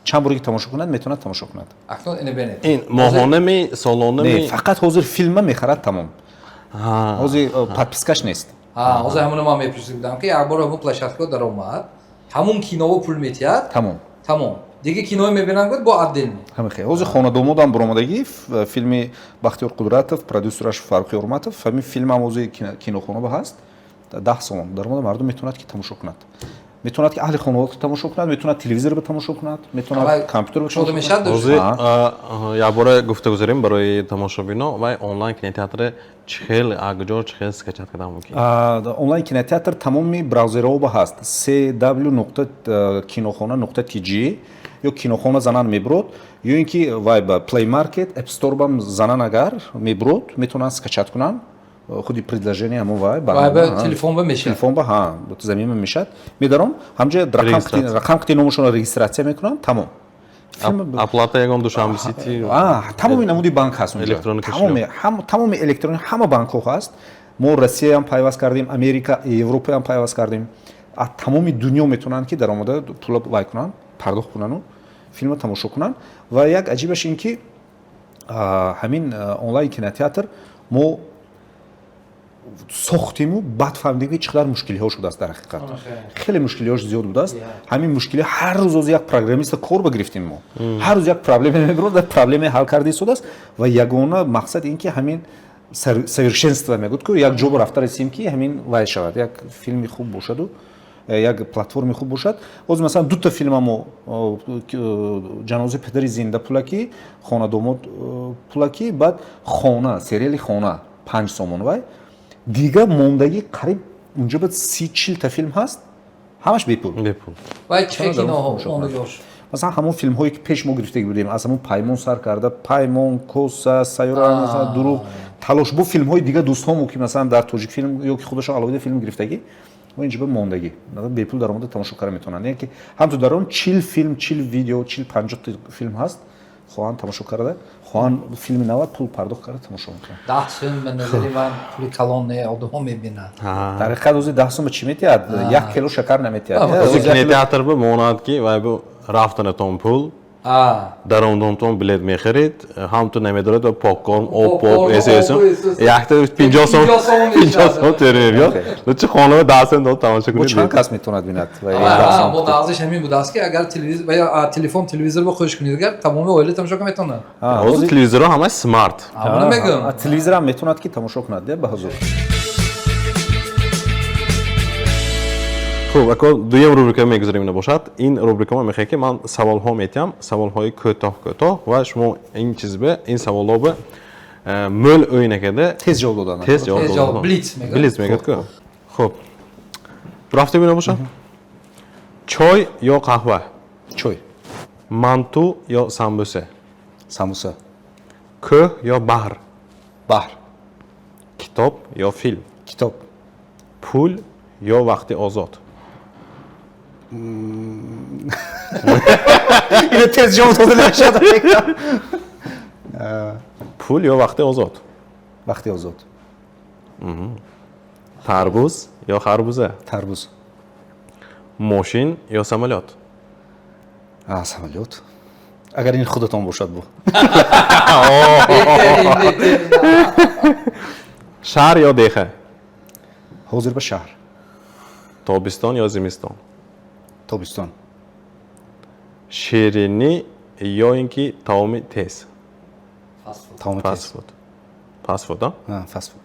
Чанд боре ки тамошо кунад, метавонад тамошо кунад. Акнун ине бинед. Ин моҳонами, солонами? Не, фақат ҳозир филма мехарад, тамом. Ҳозир подпискаш нест. Ҳозир ҳамоно ман мепурсидам, ки як бор ҳамон площадка даромад, ҳамон киново пул метиҳад. Тамом. Тамом. Дига кино мебинам, гуфт, бо отдельно. Ҳамин хел. Ҳозир «Хонадомодам» баромадагӣ, филми Бахтиёр Қудратов, продюсераш Фаррух Ёрматов. Ҳамин филмам ҳозир кинохона ба ҳаст, 10 сомон даромада мардум метавонад, ки тамошо кунад, метавонад, ки аҳли хонавода тамошо кунад, метавонад телевизор ба тамошо кунад, метавонад компютер ба шода мешавад. Ҳозир якбора гуфта гузарем барои тамошобино: вай онлайн кинотеатре чӣ хел, куҷо, чӣ хел скачать кардан мумкин? Онлайн кинотеатр тамоми браузерҳо ба ҳаст: cw.kinохона.tg ё кинохона занан мебурод, ё ин ки вай ба Play Market, App Store бам занан агар мебурод, метавонанд скачать кунанд худи приложение ҳамон вай. Телефон ба мешавад. Телефон ба, ҳа, замима мешавад. Медаром ҳамҷа, рақам қити номашонро регистрация мекунанд, тамом. Оплата ягон Душанбе Сити? Тамоми намуди банк ҳаст. Тамоми электрони ҳама банкҳо ҳаст. Мо Россияам пайваст кардем, Америка, Европаам пайваст кардем. Тамоми дунё метавонанд, ки даромада пула вай кунанд, пардохт кунану филмро тамошо кунанд. Ва як аҷибаш ин ки ҳамин онлайн кинотеатр мо сохтиму баъд фаҳмидем, ки чӣ қадар мушкилиҳо шудааст. Дар ҳақиқат хеле мушкилиҳош зиёд будааст. Ҳамин мушкили ҳар рӯз оз як программиста кор багирифтем мо. Ҳар рӯз як проблема мебурод, проблема ҳал карда истодааст. Ва ягона мақсад ин ки ҳамин совершенство мегӯд ку, як ҷо ба рафта расем, ки ҳамин вай шавад, як филми хуб бошаду як платформи хуб бошад. Ҳозир масалан дута филма мо: «Ҷанозаи падари зинда» пулакӣ, «Хонадомод» пулакӣ, баъд «Хона», сериали «Хона» 5 сомон. Вай дига мондагӣ қариб унҷо ба 30-40 та филм ҳаст, ҳамаш бепул. Бепул. Вай чӣ киноҳо? Масалан, ҳамон филмҳое, ки пеш мо гирифтагӣ будем, аз ҳамон «Паймон» сар карда, «Паймон», «Коса», «Сайёра», «Дурӯғ», «Талош», бо филмҳои дига дӯстҳомо, ки масалан дар Тоҷикфилм ё ки худашон алоҳида филм гирифтагӣ, мо инҷо ба мондагӣ бепул даромада тамошо карда метавонанд. Яъне ки ҳамту дар он 40 филм, 40 видео, 40-50 филм ҳаст. Хоҳанд тамошо карда, хоҳанд филми нава пул пардохт карда тамошо мекунанд. 10 сум ба назари ман пули калон не, одамҳо мебинанд. Дар ҳақиқат ҳозир 10 сум чӣ метиҳад? 1 кило шакар наметиҳад. Ҳозир кинотеатр ба монад, ки вай бу рафтанатон пул, даромадонтон билет мехаред, ҳамту намедоред ва попкорн, об, поп эсэсум якта 50 сом, 50 сом тери мебиёд. Лучше хонава 10 сум дод тамошо кунед. Чанд кас метавонад бинад? Бо нағзиш ҳамин будааст, ки агар телефон, телевизор ба хуш кунед, агар тамоми оила тамошо кунад, метавонад. Ҳозир телевизорҳо ҳамаш смарт. Мегӯям. Телевизорам метавонад, ки тамошо кунад ба ҳузур. Хуб, ако, дуюм рубрика мегузарем. Набошад, ин рубрика ма мехоҳем, ки ман саволҳо метиҳам, саволҳои кӯтоҳ кӯтоҳ, ва шумо ин чизбе, ин саволҳо бе мӯл ӯй накарда тез ҷавоб додан. Тез ҷавоб додан. Блиц мегӯяд. Блиц мегӯяд ку. Хуб, рафта бина бошад: чой ё қаҳва? Чой. Манту ё самбуса? Самбуса. Кӯҳ ё баҳр? Баҳр. Китоб ё филм? Китоб. Пул ё вақти озод? Ино тез ҷавоб дода намешавад. Пул ё вақти озод? Вақти озод. Тарбуз ё харбуза? Тарбуз. Мошин ё самолёт? Самолёт, агар ин худатон бошад бу. Шаҳр ё деҳа? Ҳозир ба шаҳр. Тобистон ё зимистон? Тобистон. Ширинӣ ё ин ки таоми тез? Таоми тез. Фастфуд, фастфуд. Фастфуд.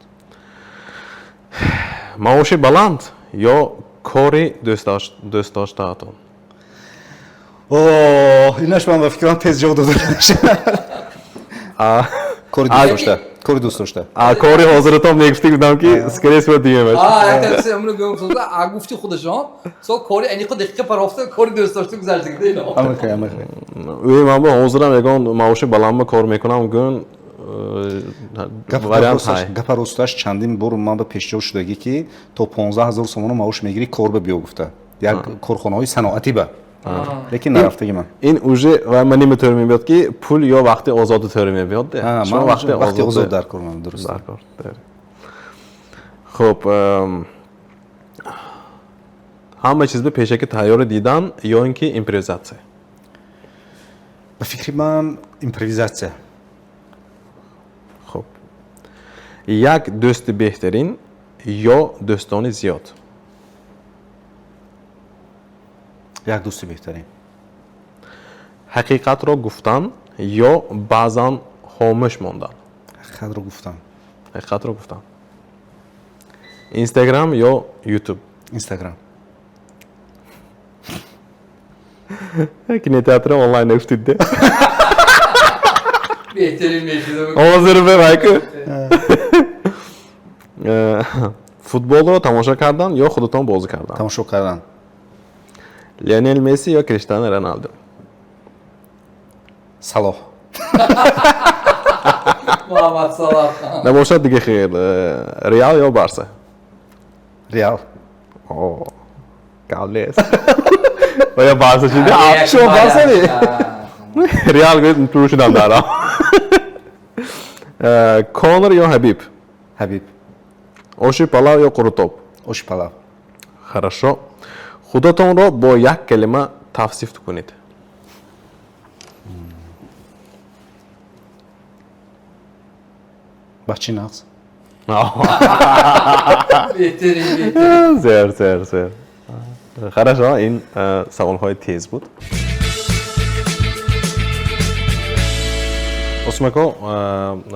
Маоши баланд ё кори дӯстдоштаатон? Инаш ман ба фикрам тез ҷавоб дода. Кори дӯстдошта, кори дӯстдошта. Кори ҳозиратон мегуфтӣ будам, ки скорее всего дигамаш. А гуфти худашон со кори аниқо дақиқа парофта кори дӯстдошта гузаштагида ино. Амахе, амахе. Ӯ ман бо ҳозирам ягон маоши баландма кор мекунам гӯн вариант ҳай. Гапа росташ, чандин бор ман ба пешниҳод шудагӣ, ки то 15 000 сомона маош мегирӣ, кор ба биё гуфта, як корхонаҳои саноатӣ ба, лекин нарафтаги ман. Ин уже ва ман нима тӯри мебиёд, ки пул ё вақти озоду тӯри мебиёд. Шумо вақти озод дар кор ман дуруст. Дар кор. Хуб, ҳама чиз ба пешаки тайёри дидан ё ин ки импровизатсия? Ба фикри ман, импровизатсия. Хуб, як дӯсти беҳтарин ё дӯстони зиёд? Як дӯсти беҳтарин. Ҳақиқатро гуфтан ё баъзан хомӯш мондан? Ҳақиқатро гуфтан. Ҳақиқатро гуфтан. Инстаграм ё Ютуб? Инстаграм. Кинотеатр онлайн гуфтид. Беҳтарин мешуда. Ҳозир бевайку. Футболро тамошо кардан ё худатон бозӣ кардан? Тамошо кардан. Лионел Месси ё Криштиану Роналду? Салоҳ. Муҳаммад Салоҳ. Набошад, дига хел, Реал ё Барса? Реал. О, гап нест. Оя Барса шуди? Шумо Барса не? Реал гӯед, тур шудам дарам. Конор ё Ҳабиб? Ҳабиб. Оши палав ё қурутоб? Оши палав. Хорошо. Худатонро бо як калима тавсиф кунед. Бачи нағз. Беҳтарин, беҳтарин. Зер, зер, зер. Хорошо, ин саволҳои тез буд. Осмако,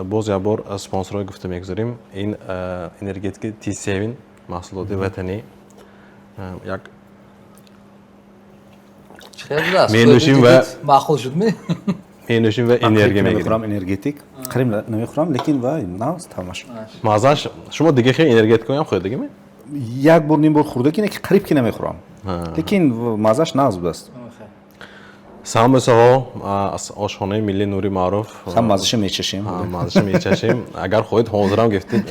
боз як бор спонсорҳои гуфта мегузарем. Ин энергетики T7, маҳсулоти ватанӣ. Як Чӣ хел будааст? Менӯшим ва Маъқул шудми? Менӯшим ва энергия мегирем. Намехӯрам энергетик. Қариб намехӯрам, лекин вай нағз тамаш. Маззаш, шумо дига хел энергетикаам хӯрдагиме? Як бор, ним бор хӯрдагӣ, ки қариб ки намехӯрам. Лекин маззаш нағз будааст. Самбусаҳо аз ошхонаи миллии Нури Маъруф. Ҳам маззаша мечашем. Маззаша мечашем. Агар хоҳед, ҳозирам гирифтед,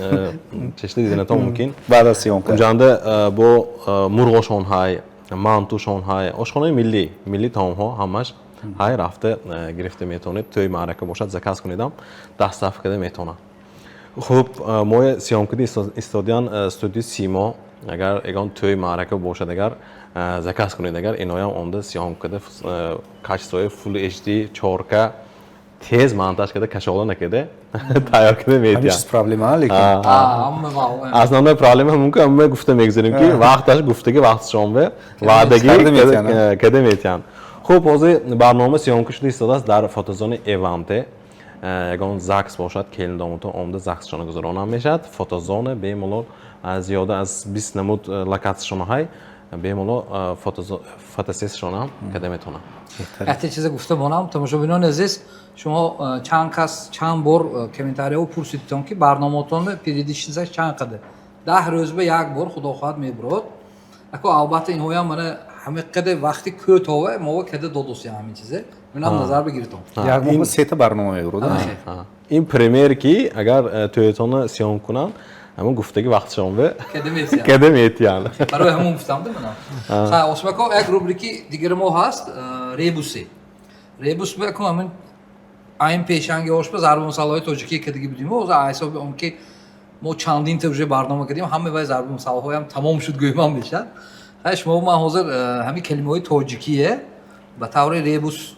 чашида диданатон мумкин. Баъд аз съёмка. Унҷанда бо мурғошон ҳай, мантушон ҳай, ошхонаи миллӣ, миллӣ таомҳо ҳамаш ҳай, рафта гирифта метавонед. Тӯи маърака бошад, заказ кунедам, доставка карда метавонад. Хуб, мои съёмкади истодиян студияи Симо, агар ягон тӯи маърака бошад, агар заказ кунед, агар иноям омда съёмка карда, качествои Full HD 4K тез монтаж карда, кашола накарда, тайёр карда Ҳамин метиҳанд. чиз проблема, лекин. Ҳама маъқул. Основной проблема мумкин, ҳама гуфта мегузарем, ки вақташ гуфтаги вақтшонбе ваъдагӣ Карда метиҳанд. Карда метиҳанд. Хуб, ҳозир барнома съёмка шуда истодааст дар фотозони Эванте. Ягон ЗАГС бошад, келиндомото омда ЗАГСшона гузаронам мешавад. Фотозона бемалол, зиёда аз 20 намуд локатсияшона ҳай, бемалол фотосессияшонам карда метавонам. Якте чизе гуфта монам, тамошобинони азиз, шумо чанд кас чанд бор комментарияҳо пурсидтон, ки барномаотон периодичностьаш чанд қадар, 10 рӯз ба як бор, худо хоҳад, мебурод. Ако, албатта, инҳоям мана ҳама қадар вақти кӯтова мо када додосем ҳамин чизе, минам назар бигиритон. Як моҳ сета барнома мебурод. Ин пример, ки агар тӯятонро съём кунанд, ҳамон гуфтаги вақтшонбе када метиҳанд. Када метиҳанд. Барои ҳамон гуфтам да манам. Хай, Осмако, як рубрики дигари мо ҳаст, ребуси. Ребус бакун, ҳамин айн пешанги ошба зарбулмасалҳои тоҷикӣ кадаги будим. Ҳозир ҳисоби он ки мо чандинта уже барнома кардем, ҳама вай зарбулмасалҳоям тамом шуд, гӯймам мешавад. Хай, шумо ман ҳозир ҳамин калимаҳои тоҷикие ба таври ребус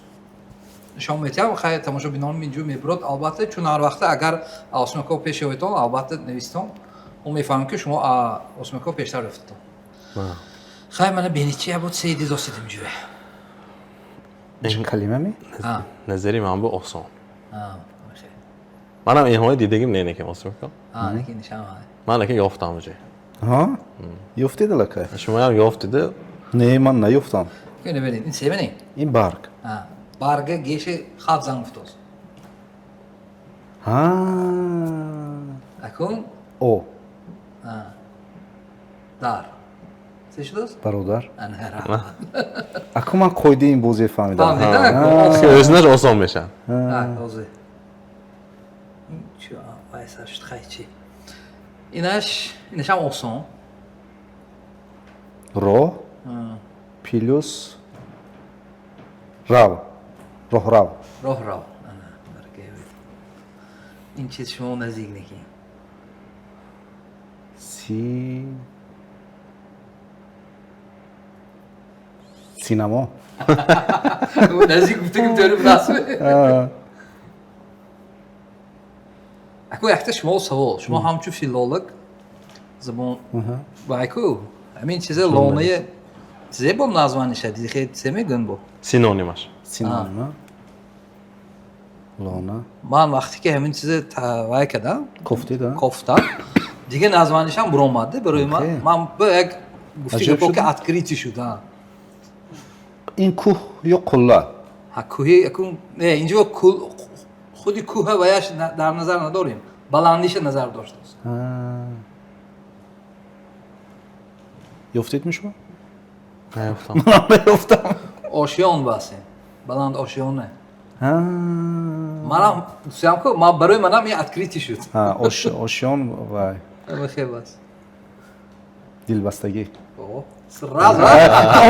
нишон метиҳам. Хай, тамошобинон инҷо мебурод, албатта, чун ҳар вақта агар Осмако пеш ёветон, албатта, навистон, мо мефаҳмем, ки шумо Осмако пештар ёфтатон. Хай, мана бинед, чи ябуд сейди досидим ҷӯе. Калима ми? Назари ман бу осон. Манам инҳои дидагим не, неким, Осмако. Лекин нишон. Ман лекин ёфтам уже. Ҳа? Ёфтед аллакай? Шумоям ёфтиду. Не, ман наёфтам. Бинед, ин себинед. Ин барг. Барга геши хабзан гуфтост. Ҳа. Акун О. Дар се шудааст? Бародар. Аку ман қоидаи ин бозие фаҳмидам. O'zinаш осон мешавад. Ҳозир хай, чи инаш, инашам осон. Роҳ плюс рав, роҳрав. Роҳрав. Ин чиз шумо наздик неки. Си синамо. Наздик гуфтагим, тӯри будааст. Аку, якта шумо савол: шумо ҳамчун филолог, забон вайку, ҳамин чизе лонаи зебо названиша дихе се мегӯн бо Синонимаш. Синоним, лона. Ман вақте ки ҳамин чизе вай кардам, кофтид, а? Кофтам, дигар названишам буромад барои ман. Ман бо як гуфти Аҷиб гапо ки шуд? Открытие шуд. А. Ин кӯҳ ё қулла? Ҳа, кӯҳи акун не, инҷо худи кӯҳа ваяш дар назар надорем, баландиша назар доштааст. Ёфтед шумо? Наёфтам. Манам наёфтам. Ошиён басем, баланд ошиёне. Манам гуфтам ку, ман барои манам ин открытие шуд. Ошиён вай. Хел бас. Дилбастагӣ. О, сразу.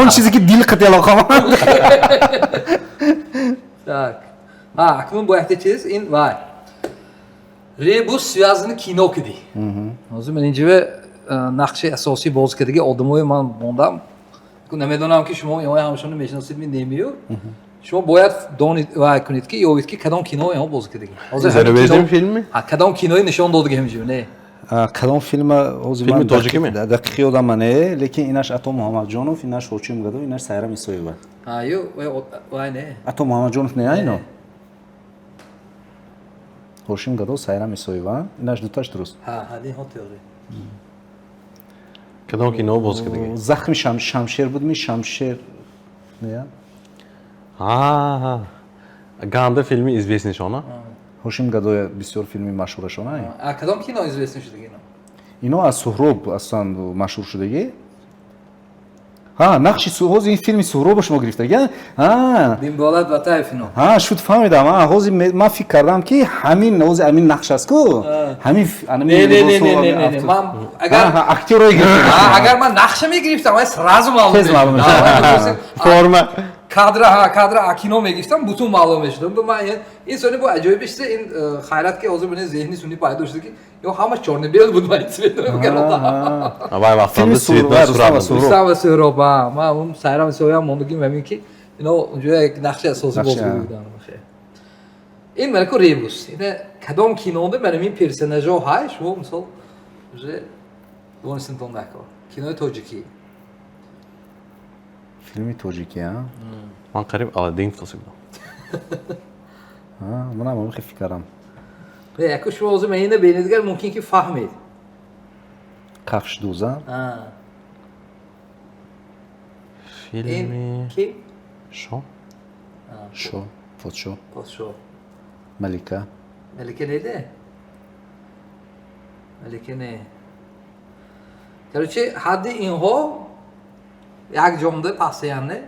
Он чизе ки дил қати алоқаманд. Так, а акнун бо якта чиз, ин вай ребус связаны кино киди. Ҳозир ман инҷа нақши асосӣ боз кардиги одамои ман мондам. Намедонам, ки шумо инҳои ҳамашонро мешиносед ми немию. Шумо бояд донед, вай кунед, ки ёбед, ки кадом кино инҳо боз кардиги. Ҳозир ҳамин Зарубежный кино фильми? Ҳа, кадом кинои нишон додиги ҳаминҷо не. Кадом филма ҳозир Филми ман тоҷикӣ ме? Дақиқ ёдам не, лекин инаш Ато Муҳаммадҷонов, инаш Ҳочим Гадо, инаш Сайра Исоева. Ҳа, ю вай вай не. Ато Муҳаммадҷонов не, айно Ҳошим Гадо, Сайра Исоева, инаш дуташ дуруст. Ҳа, ҳадин ҳо теори. Кадом кино боз кардагӣ? Захми шамшер будми, шамшер не? Ҳа, ганда филми известный шона. Ҳошим Гадоя бисёр филми машҳурашона. А кадом кино известный шудаги ино? Ино аз Суҳроб аслан машҳур шудагӣ. Ҳа, нақши ҳозир ин филми Суҳробо шумо гирифтагӣ, ҳа? Бимболат Ватаев ино. Ҳа, шуд, фаҳмидам. Ҳа, ҳозир ман фикр кардам, ки ҳамин ҳозир ҳамин нақш аст ку, ҳамин Не, не, не, не, не, не, не, ман агар актёрое гирифта. Агар ман нақша мегирифтам, вай сразу маълум Тез маълум мешуд. мешуд. Форма. Кадра, ҳа, кадра а кино мегирифтам, бутун маълум мешуд. Бу ман ин сони бу аҷоиб чизе ин хайрат, ки ҳозир бинед, зеҳни сунъӣ пайдо шуда, ки ё ҳама чёрно-белый буд, ман цвет Вай вақтанда Филми цветной Рустам ва сурат. Суҳроб. Рустам ва Суҳроб. А ман он Сайрам Исоям мондагим, ҳамин ки ино унҷо як нақши асосӣ Нақши, боз а. буданд. Ин манаку ребус, ина кадом кинода мана ин персонажо ҳай, шумо мисол уже донистинтон дакор, кинои тоҷикӣ. Филми тоҷикӣ, а? Ман қариб Аладдин гуфтаси будам. Манам ҳамин хел фикр кардам. Э, яку шумо ҳозир ман ина бинедигар, мумкин ки фаҳмед. Кафшдӯза. А, ин Филми ки? Шо. Шо, подшо. Подшо. Малика. Малика неде, малика не. Короче, ҳадди инҳо як ҷомда пастаянне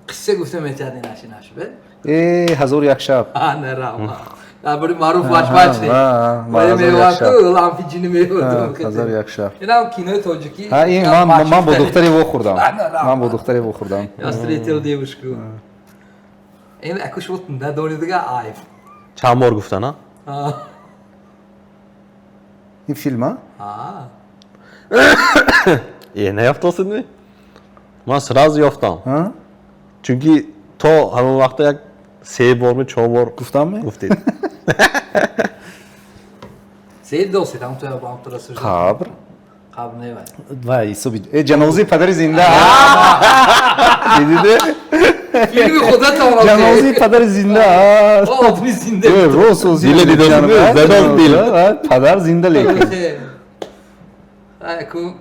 қисса гуфта метиҳад, инаш инаш бе. Э, «Ҳазору як шаб». Не, рама дар бори маъруф бачбач не. Ҳазору як меваку шаб. Лампи ҷини мевад. «Ҳазору як шаб». Инам кинои тоҷикӣ. Ҳа, ин ман бо духтаре вохӯрдам. Ман бо духтаре вохӯрдам. Я встретил девушку. Ин аку шумо надонидига, айб. Чанд бор гуфтан, а? Ин филм, а? А. Э, наёфтосидми? Ман сразу ёфтам. Ҳа? Чунки то ҳамон вақта як се борми, чор бор Гуфтам? гуфтед. Сед досед, ҳам то ҳам то расул. Қабр. Қабр не вай. Вай, ҳисоби э ҷанозаи падари зинда, дидиде? Филми худатон. Ҷанозаи падари зинда. Одами зинда. Э, рост рост. Дила дидосидми? Задос дил. Падар зинда, лекин Аку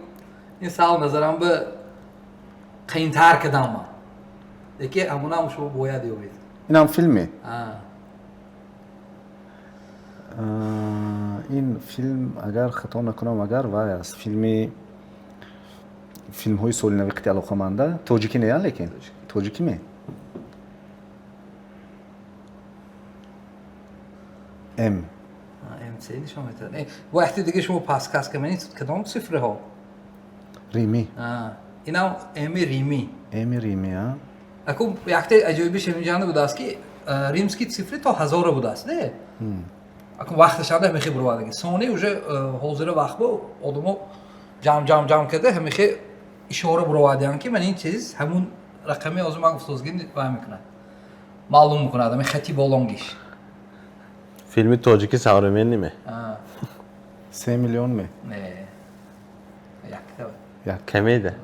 ин савол назарам ба қийинтар кардам ман. Лекин ҳамонам шумо бояд ёбед. Инам филме? А. Ин филм, агар хато накунам, агар вай аст, филми филмҳои соли нави қити алоқаманда, тоҷикӣ не, лекин тоҷикӣ ме? М. МЦ нишон метиҳад. Э, бо якти дига шумо подсказка менед, кадом цифраҳо? Римӣ. А, инам М римӣ. М римӣ, а. Аку якте аҷоибиш ҳаминҷанда будааст, ки римский цифри то ҳазора будааст, не? Аку вақташанда ҳамихе буровадаги. Сони уже ҳозира вақт бо одамо ҷамъ ҷамъ ҷамъ карда, ҳамихе ишора буровадиям, ки ман ин чиз ҳамун рақами ҳозир ман гуфтозги вай мекунад. Маълум мекунад ҳамин хати болонгиш. Филми тоҷики современный ме? А, 3 миллион ме? Не. Якта. Як. Комедия.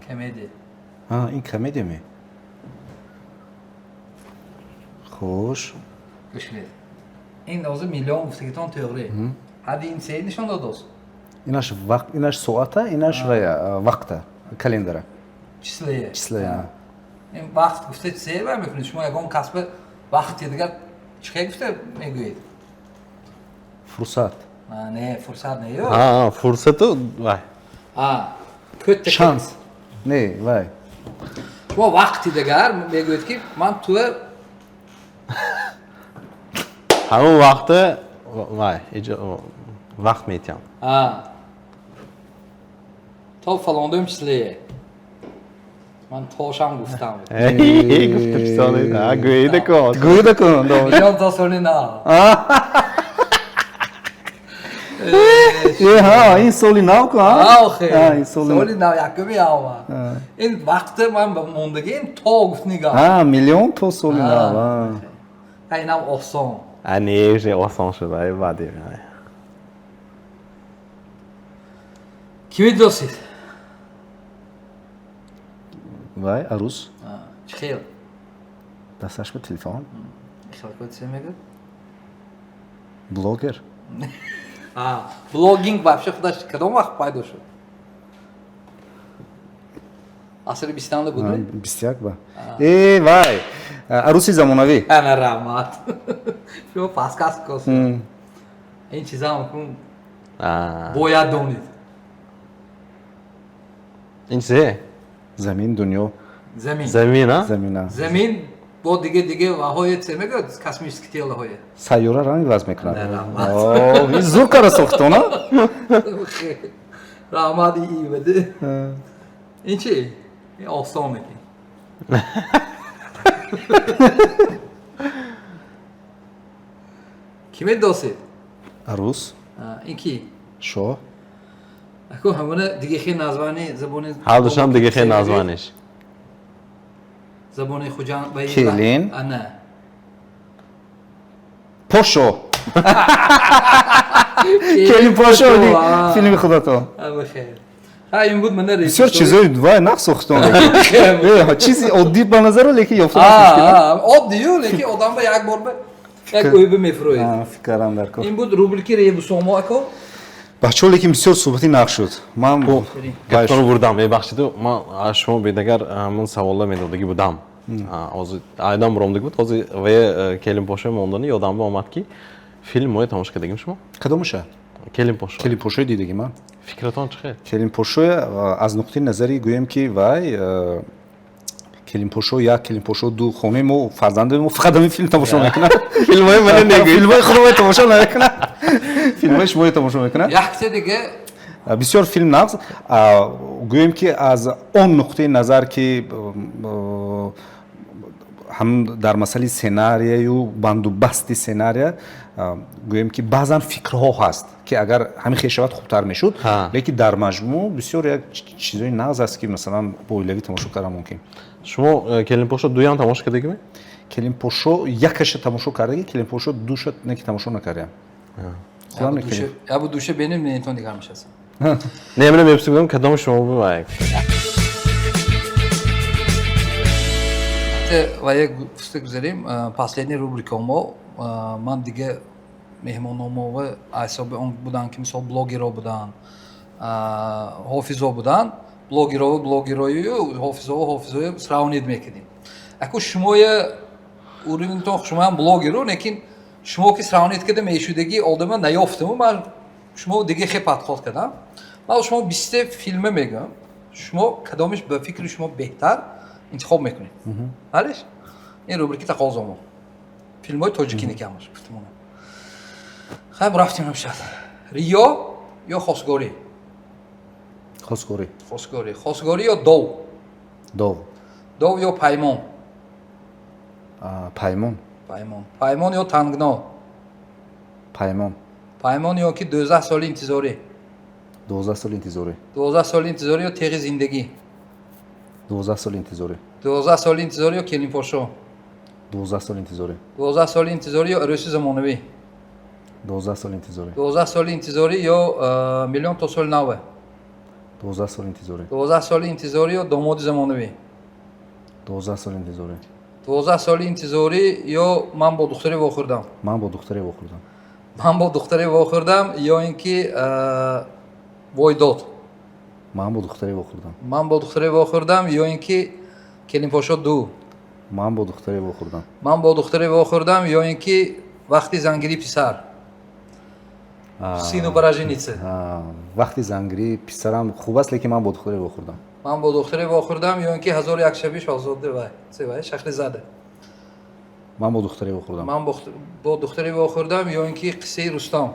Комедия. А, ин комедия ме? Хуш. Гӯш кунед. Ин ҳозир миллион гуфтагитон тӯғри. Ҳади ин се нишон додост. Инаш вақт, инаш соата, инаш вая вақта, календара. Числее. Числее. Ин вақт гуфта се вай мекунед. Шумо ягон касба вақти дигар чӣ гуфта мегӯед? Фурсат. Не, фурсат не ё. Ҳа, фурсату вай. Кӯтта Шанс. Не, вай. Шумо вақти дигар мегӯед ки ман туя Ҳамон вақта вай, вақт метиҳам. То фалондум числее. Ман тошам гуфтам. Эй, гуфта писонед. Ҳа, гӯида кун. Гӯида кун. Миллион то соли нав. Э, ҳа, ин соли нав ку, ҳа? Охе. Ин соли нав якуми январ. Ин вақти ман мондагӣ ин то гуфт нигоҳ. Ҳа, миллион то соли нав. Ҳа, инам осон. А, не, уже осон шуд. Ай, баъди. Ки медонистед? Вай, арӯс. Чӣ хел? Дасташ ба телефон. Хел чӣ мегӯяд? Блогер. Блогинг вообще худаш кадом вақт пайдо шуд? Асри бистанда буд? 21 ба. Э, вай, арӯси замонавӣ. Ана раҳмат. Шумо пасказ кос. Ин чизам кун бояд донид. Ин чизе? Замин, дунё. Замин. Замин, а? Замин. Замин бо диге диге ваҳое чӣ мегӯяд космический телоҳое. Сайёра ранг иваз мекунад. Ин зур кара сохтона. Раҳмат ивади. Ин чи? Ин осон мекунӣ. Ки медонистед? Арӯс. Ин ки? Шоҳ. Аку ҳамона диге хел названи забони Ҳардушам диге хел названиш. Забони Хуҷанд Келин. Ана. Пошо. Келин Пошо филми худатон. Ҳа, ин буд мана. Бисёр чизои вай нақс сохтон. Чизи оддӣ ба назару, лекин ёфта оддию, лекин одам ба як бор ба як ӯйба мефурӯед. Фикрам дар кор. Ин буд рубрики ребусомо ако. Бачаҳо, лекин бисёр суҳбати нақш шуд. Ман Гапторо бурдам, мебахшиду, ман аз шумо бедагар ҳамон саволла медодагӣ будам. Ҳозир айдам буромдагӣ буд, ҳозир вая Келинпошо мондани ёдам омад ки филм моя тамошо кардагим шумо? Кадомаша? Келинпошо. Келинпошои дидагӣ ман. Фикратон чӣ хел? Келинпошоя аз нуқтаи назари гӯем ки вай Келинпошо як, Келинпошо ду, хонаи мо фарзандаи мо фақат ҳамин филм тамошо мекунад. Филмҳои мана негӯед. Филмҳои худро тамошо намекунад. Филмҳои шуморо тамошо мекунад. Якте диге бисёр филм нағз. Гӯем ки аз он нуқтаи назар ки ҳам дар масъалаи сценарияю бандубасти сценария гӯем ки баъзан фикрҳо ҳаст ки агар ҳамин хел шавад хубтар мешуд, лекин дар маҷмӯъ бисёр як чизои нағз аст ки масалан бо оилавӣ тамошо кардан мумкин. Шумо Келинпошо дуям тамошо кардагиме? Келинпошо якаша тамошо кардаги, Келинпошо душа не ки тамошо накардам. Ябу душа бенем менетон дигар мешаса. Не, мена мепурсидам кадом шумо бувай. Ва як гуфта гузарем, последний рубрика мо, ман дига меҳмономо ва ҳисоби он буданд ки мисол блогерҳо буданд, ҳофизо буданд, блогерҳо блогерою, ҳофизо ҳофизою сравнид мекардем. Аку шумоя уровеньтон шумоям блогеру, лекин шумо ки сравнид карда мешудагӣ одама наёфтаму ман шумо дига хел подход кардам. Ман шумо бисте филме мегӯям, шумо кадомиш ба фикри шумо беҳтар интихоб мекунед. Ҳалиш? Ин рубрики тақозо мо. Филмҳои тоҷикӣ никамаш гуфтамон. Хайр, рафтем ҳамшад. Риё ё хосгорӣ? Хосгорӣ. Хосгорӣ. Хосгорӣ ё дов? Дов. Дов ё паймон? Паймон. Паймон. Паймон ё тангно? Паймон. Паймон ё ки 12 соли интизорӣ? 12 соли интизорӣ. 12 соли интизорӣ ё теғи зиндагӣ? 12 соли интизорӣ. 12 соли интизорӣ ё келинпошо? 12 соли интизорӣ. 12 соли интизорӣ ё арӯси замонавӣ? 12 соли интизорӣ. 12 соли интизорӣ ё миллион то соли наве? 12 соли интизорӣ. 12 соли интизорӣ ё домоди замонавӣ? 12 соли интизорӣ. 12 соли интизорӣ ё ман бо духтаре вохӯрдам? Ман бо духтаре вохӯрдам. Ман бо духтаре вохӯрдам ё ин ки войдод? Ман бо духтаре вохӯрдам. Ман бо духтаре вохӯрдам ё ин ки келинпошо 2? Ман бо духтаре вохӯрдам. Ман бо духтаре вохӯрдам ё ин ки вақти зангирии писар, сыну пора жениться? Вақти зангирии писарам хуб аст, лекин ман бо духтаре вохӯрдам. Ман бо духтаре вохӯрдам ё ин ки ҳазору як шаби шоҳзода вай вай Шаҳризада? Ман бо духтаре вохӯрдам. Ман бо духтаре вохӯрдам ё ин ки қиссаи Рустам?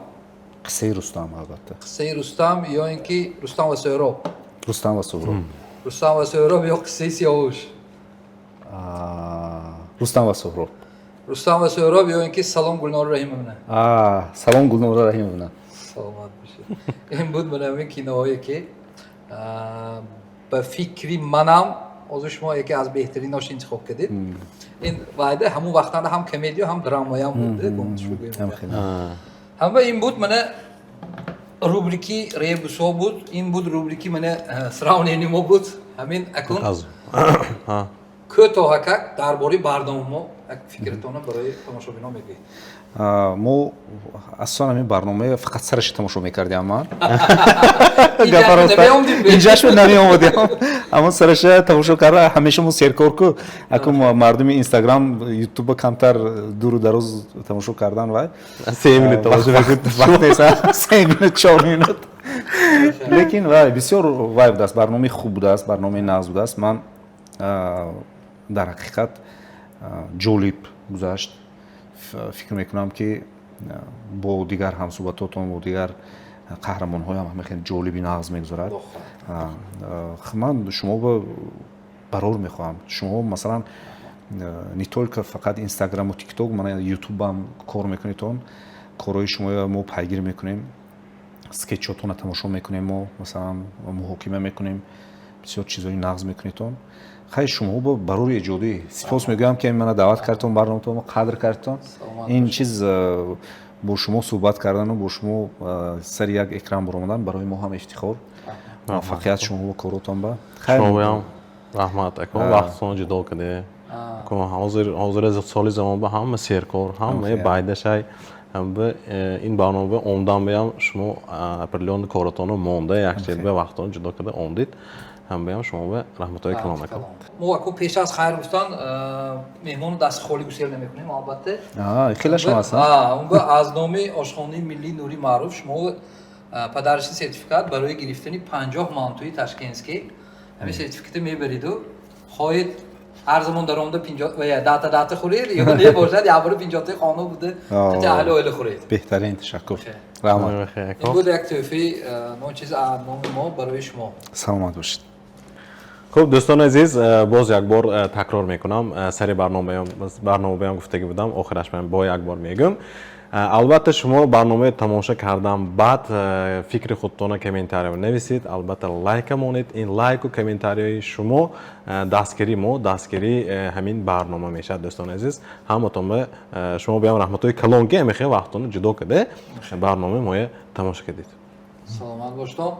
Қиссаи Рустам, албатта. Қиссаи Рустам ё ин ки Рустам ва Суҳроб? Рустам ва Суҳроб. Рустам ва Суҳроб ё қиссаи Сиёвуш? Рустам ва Суҳроб. Рустам ва Суҳроб ё ин ки Салом, Гулнора Раҳимовна? Салом, Гулнора Раҳимовна. Саломат бошед. Ин буд ман киноҳое ки ба фикри манам ҳозир шумо яке аз беҳтариношо интихоб кардед. Ин вайда ҳамун вақтанда ҳам комедия, ҳам драмаям буд. Ҳама ин буд, мана рубрики ребусҳо буд, ин буд рубрики мана сравнение мо буд. Ҳамин акун кӯтоҳакак дар бораи барнома мо як фикртона барои тамошобинон мегӯед. Мо асосан ҳамин барномаи фақат сараша тамошо мекардем. Ман инҷашо намеомадем, аммо сараша тамошо карда, ҳамеша мо серкор ку, аку мардуми Инстаграм, Ютуба камтар дуру дароз тамошо кардан вай 3 минут, 4 минут, лекин вай бисёр вай будааст, барномаи хуб будааст, барномаи нағз будааст. Ман дар ҳақиқат ҷолиб гузашт. Фикр мекунам, ки бо дигар ҳамсӯҳбатотон, бо дигар қаҳрамонҳоям ҳама хеле ҷолиби нағз мегузарад. Ман шумо барор мехоҳам. Шумо масалан не только фақат Инстаграму Тикток, мана Ютубам кор мекунедон, корҳои шуморо мо пайгирӣ мекунем, скетчотонро тамошо мекунем, мо масалан муҳокима мекунем, бисёр чизҳои нағз мекунедон. Хайр, шумо бо барори эҷодӣ. Сипос мегӯям, ки мана даъват кардтон, барноматон қадр кардтон. Ин чиз бо шумо суҳбат кардану бо шумо сари як экран баромадан барои мо ҳам ифтихор. Муваффақият шумо бо коротон ба. Шумоям раҳмат, ако, вақтатон ҷудо кардед. Ҳозир ҳозир соли замон ба ҳама серкор, ҳама байдашай. Ин барнома омдан биям, шумо определённый коротонро монда, якчеба вақтон ҷудо карда омдид, ҳамбаям шумо ба раҳматҳои калон, ака. Мо аку пеш аз хайр гуфтан меҳмону дасти холӣ гусел намекунем, албатта. Хеле шумо ҳастанд. Унга аз номи ошхонаи миллии Нури Маъруф шумо подарочный сертификат барои гирифтани 50 мантуи ташкентский. Ҳамин сертификата мебариду хоҳед ҳар замон даромада дата дата хӯред ё не бошад, як бора 50-таи хона буда, аҳли оила хӯред. Беҳтарин, ташаккур, раҳмат. Ин буд як тӯҳфаи ночиз номи мо барои шумо. Саломат бошед. Хуб, дӯстони азиз, боз як бор такрор мекунам, сари барномаям гуфтагӣ будам, охираш ман бо як бор мегӯм. Албатта, шумо барномаи тамошо кардан баъд фикри худтона комментария нависед, албатта лайка монед. Ин лайку комментарияи шумо дастгирии мо, дастгирии ҳамин барнома мешавад. Дӯстони азиз, ҳаматон ба шумо биям раҳматҳои калон, ки ҳамихе вақтона ҷудо карда барномаи моя тамошо кардед. Саломат бошедон.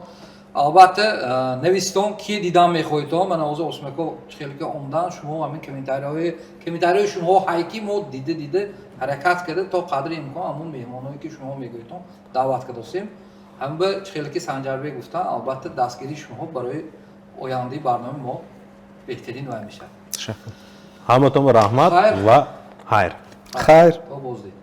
Албатта, навистон, ки дидан мехоҳедон. Ман ҳозир Осмако хеле омдан, шумо ҳамин комментарияҳои шумо ҳайки мо дида дида ҳаракат карда, то қадри имкон ҳамун меҳмоное ки шумо мегӯедон даъват кардостем. Ҳамба хеле ки Санҷарбек гуфтан, албатта, дастгирии шумо барои ояндаи барномаи мо беҳтарин вай мешавад. Ташаккур. Ҳаматон раҳмат Хайр. ва хайр. Хайр. То боздид.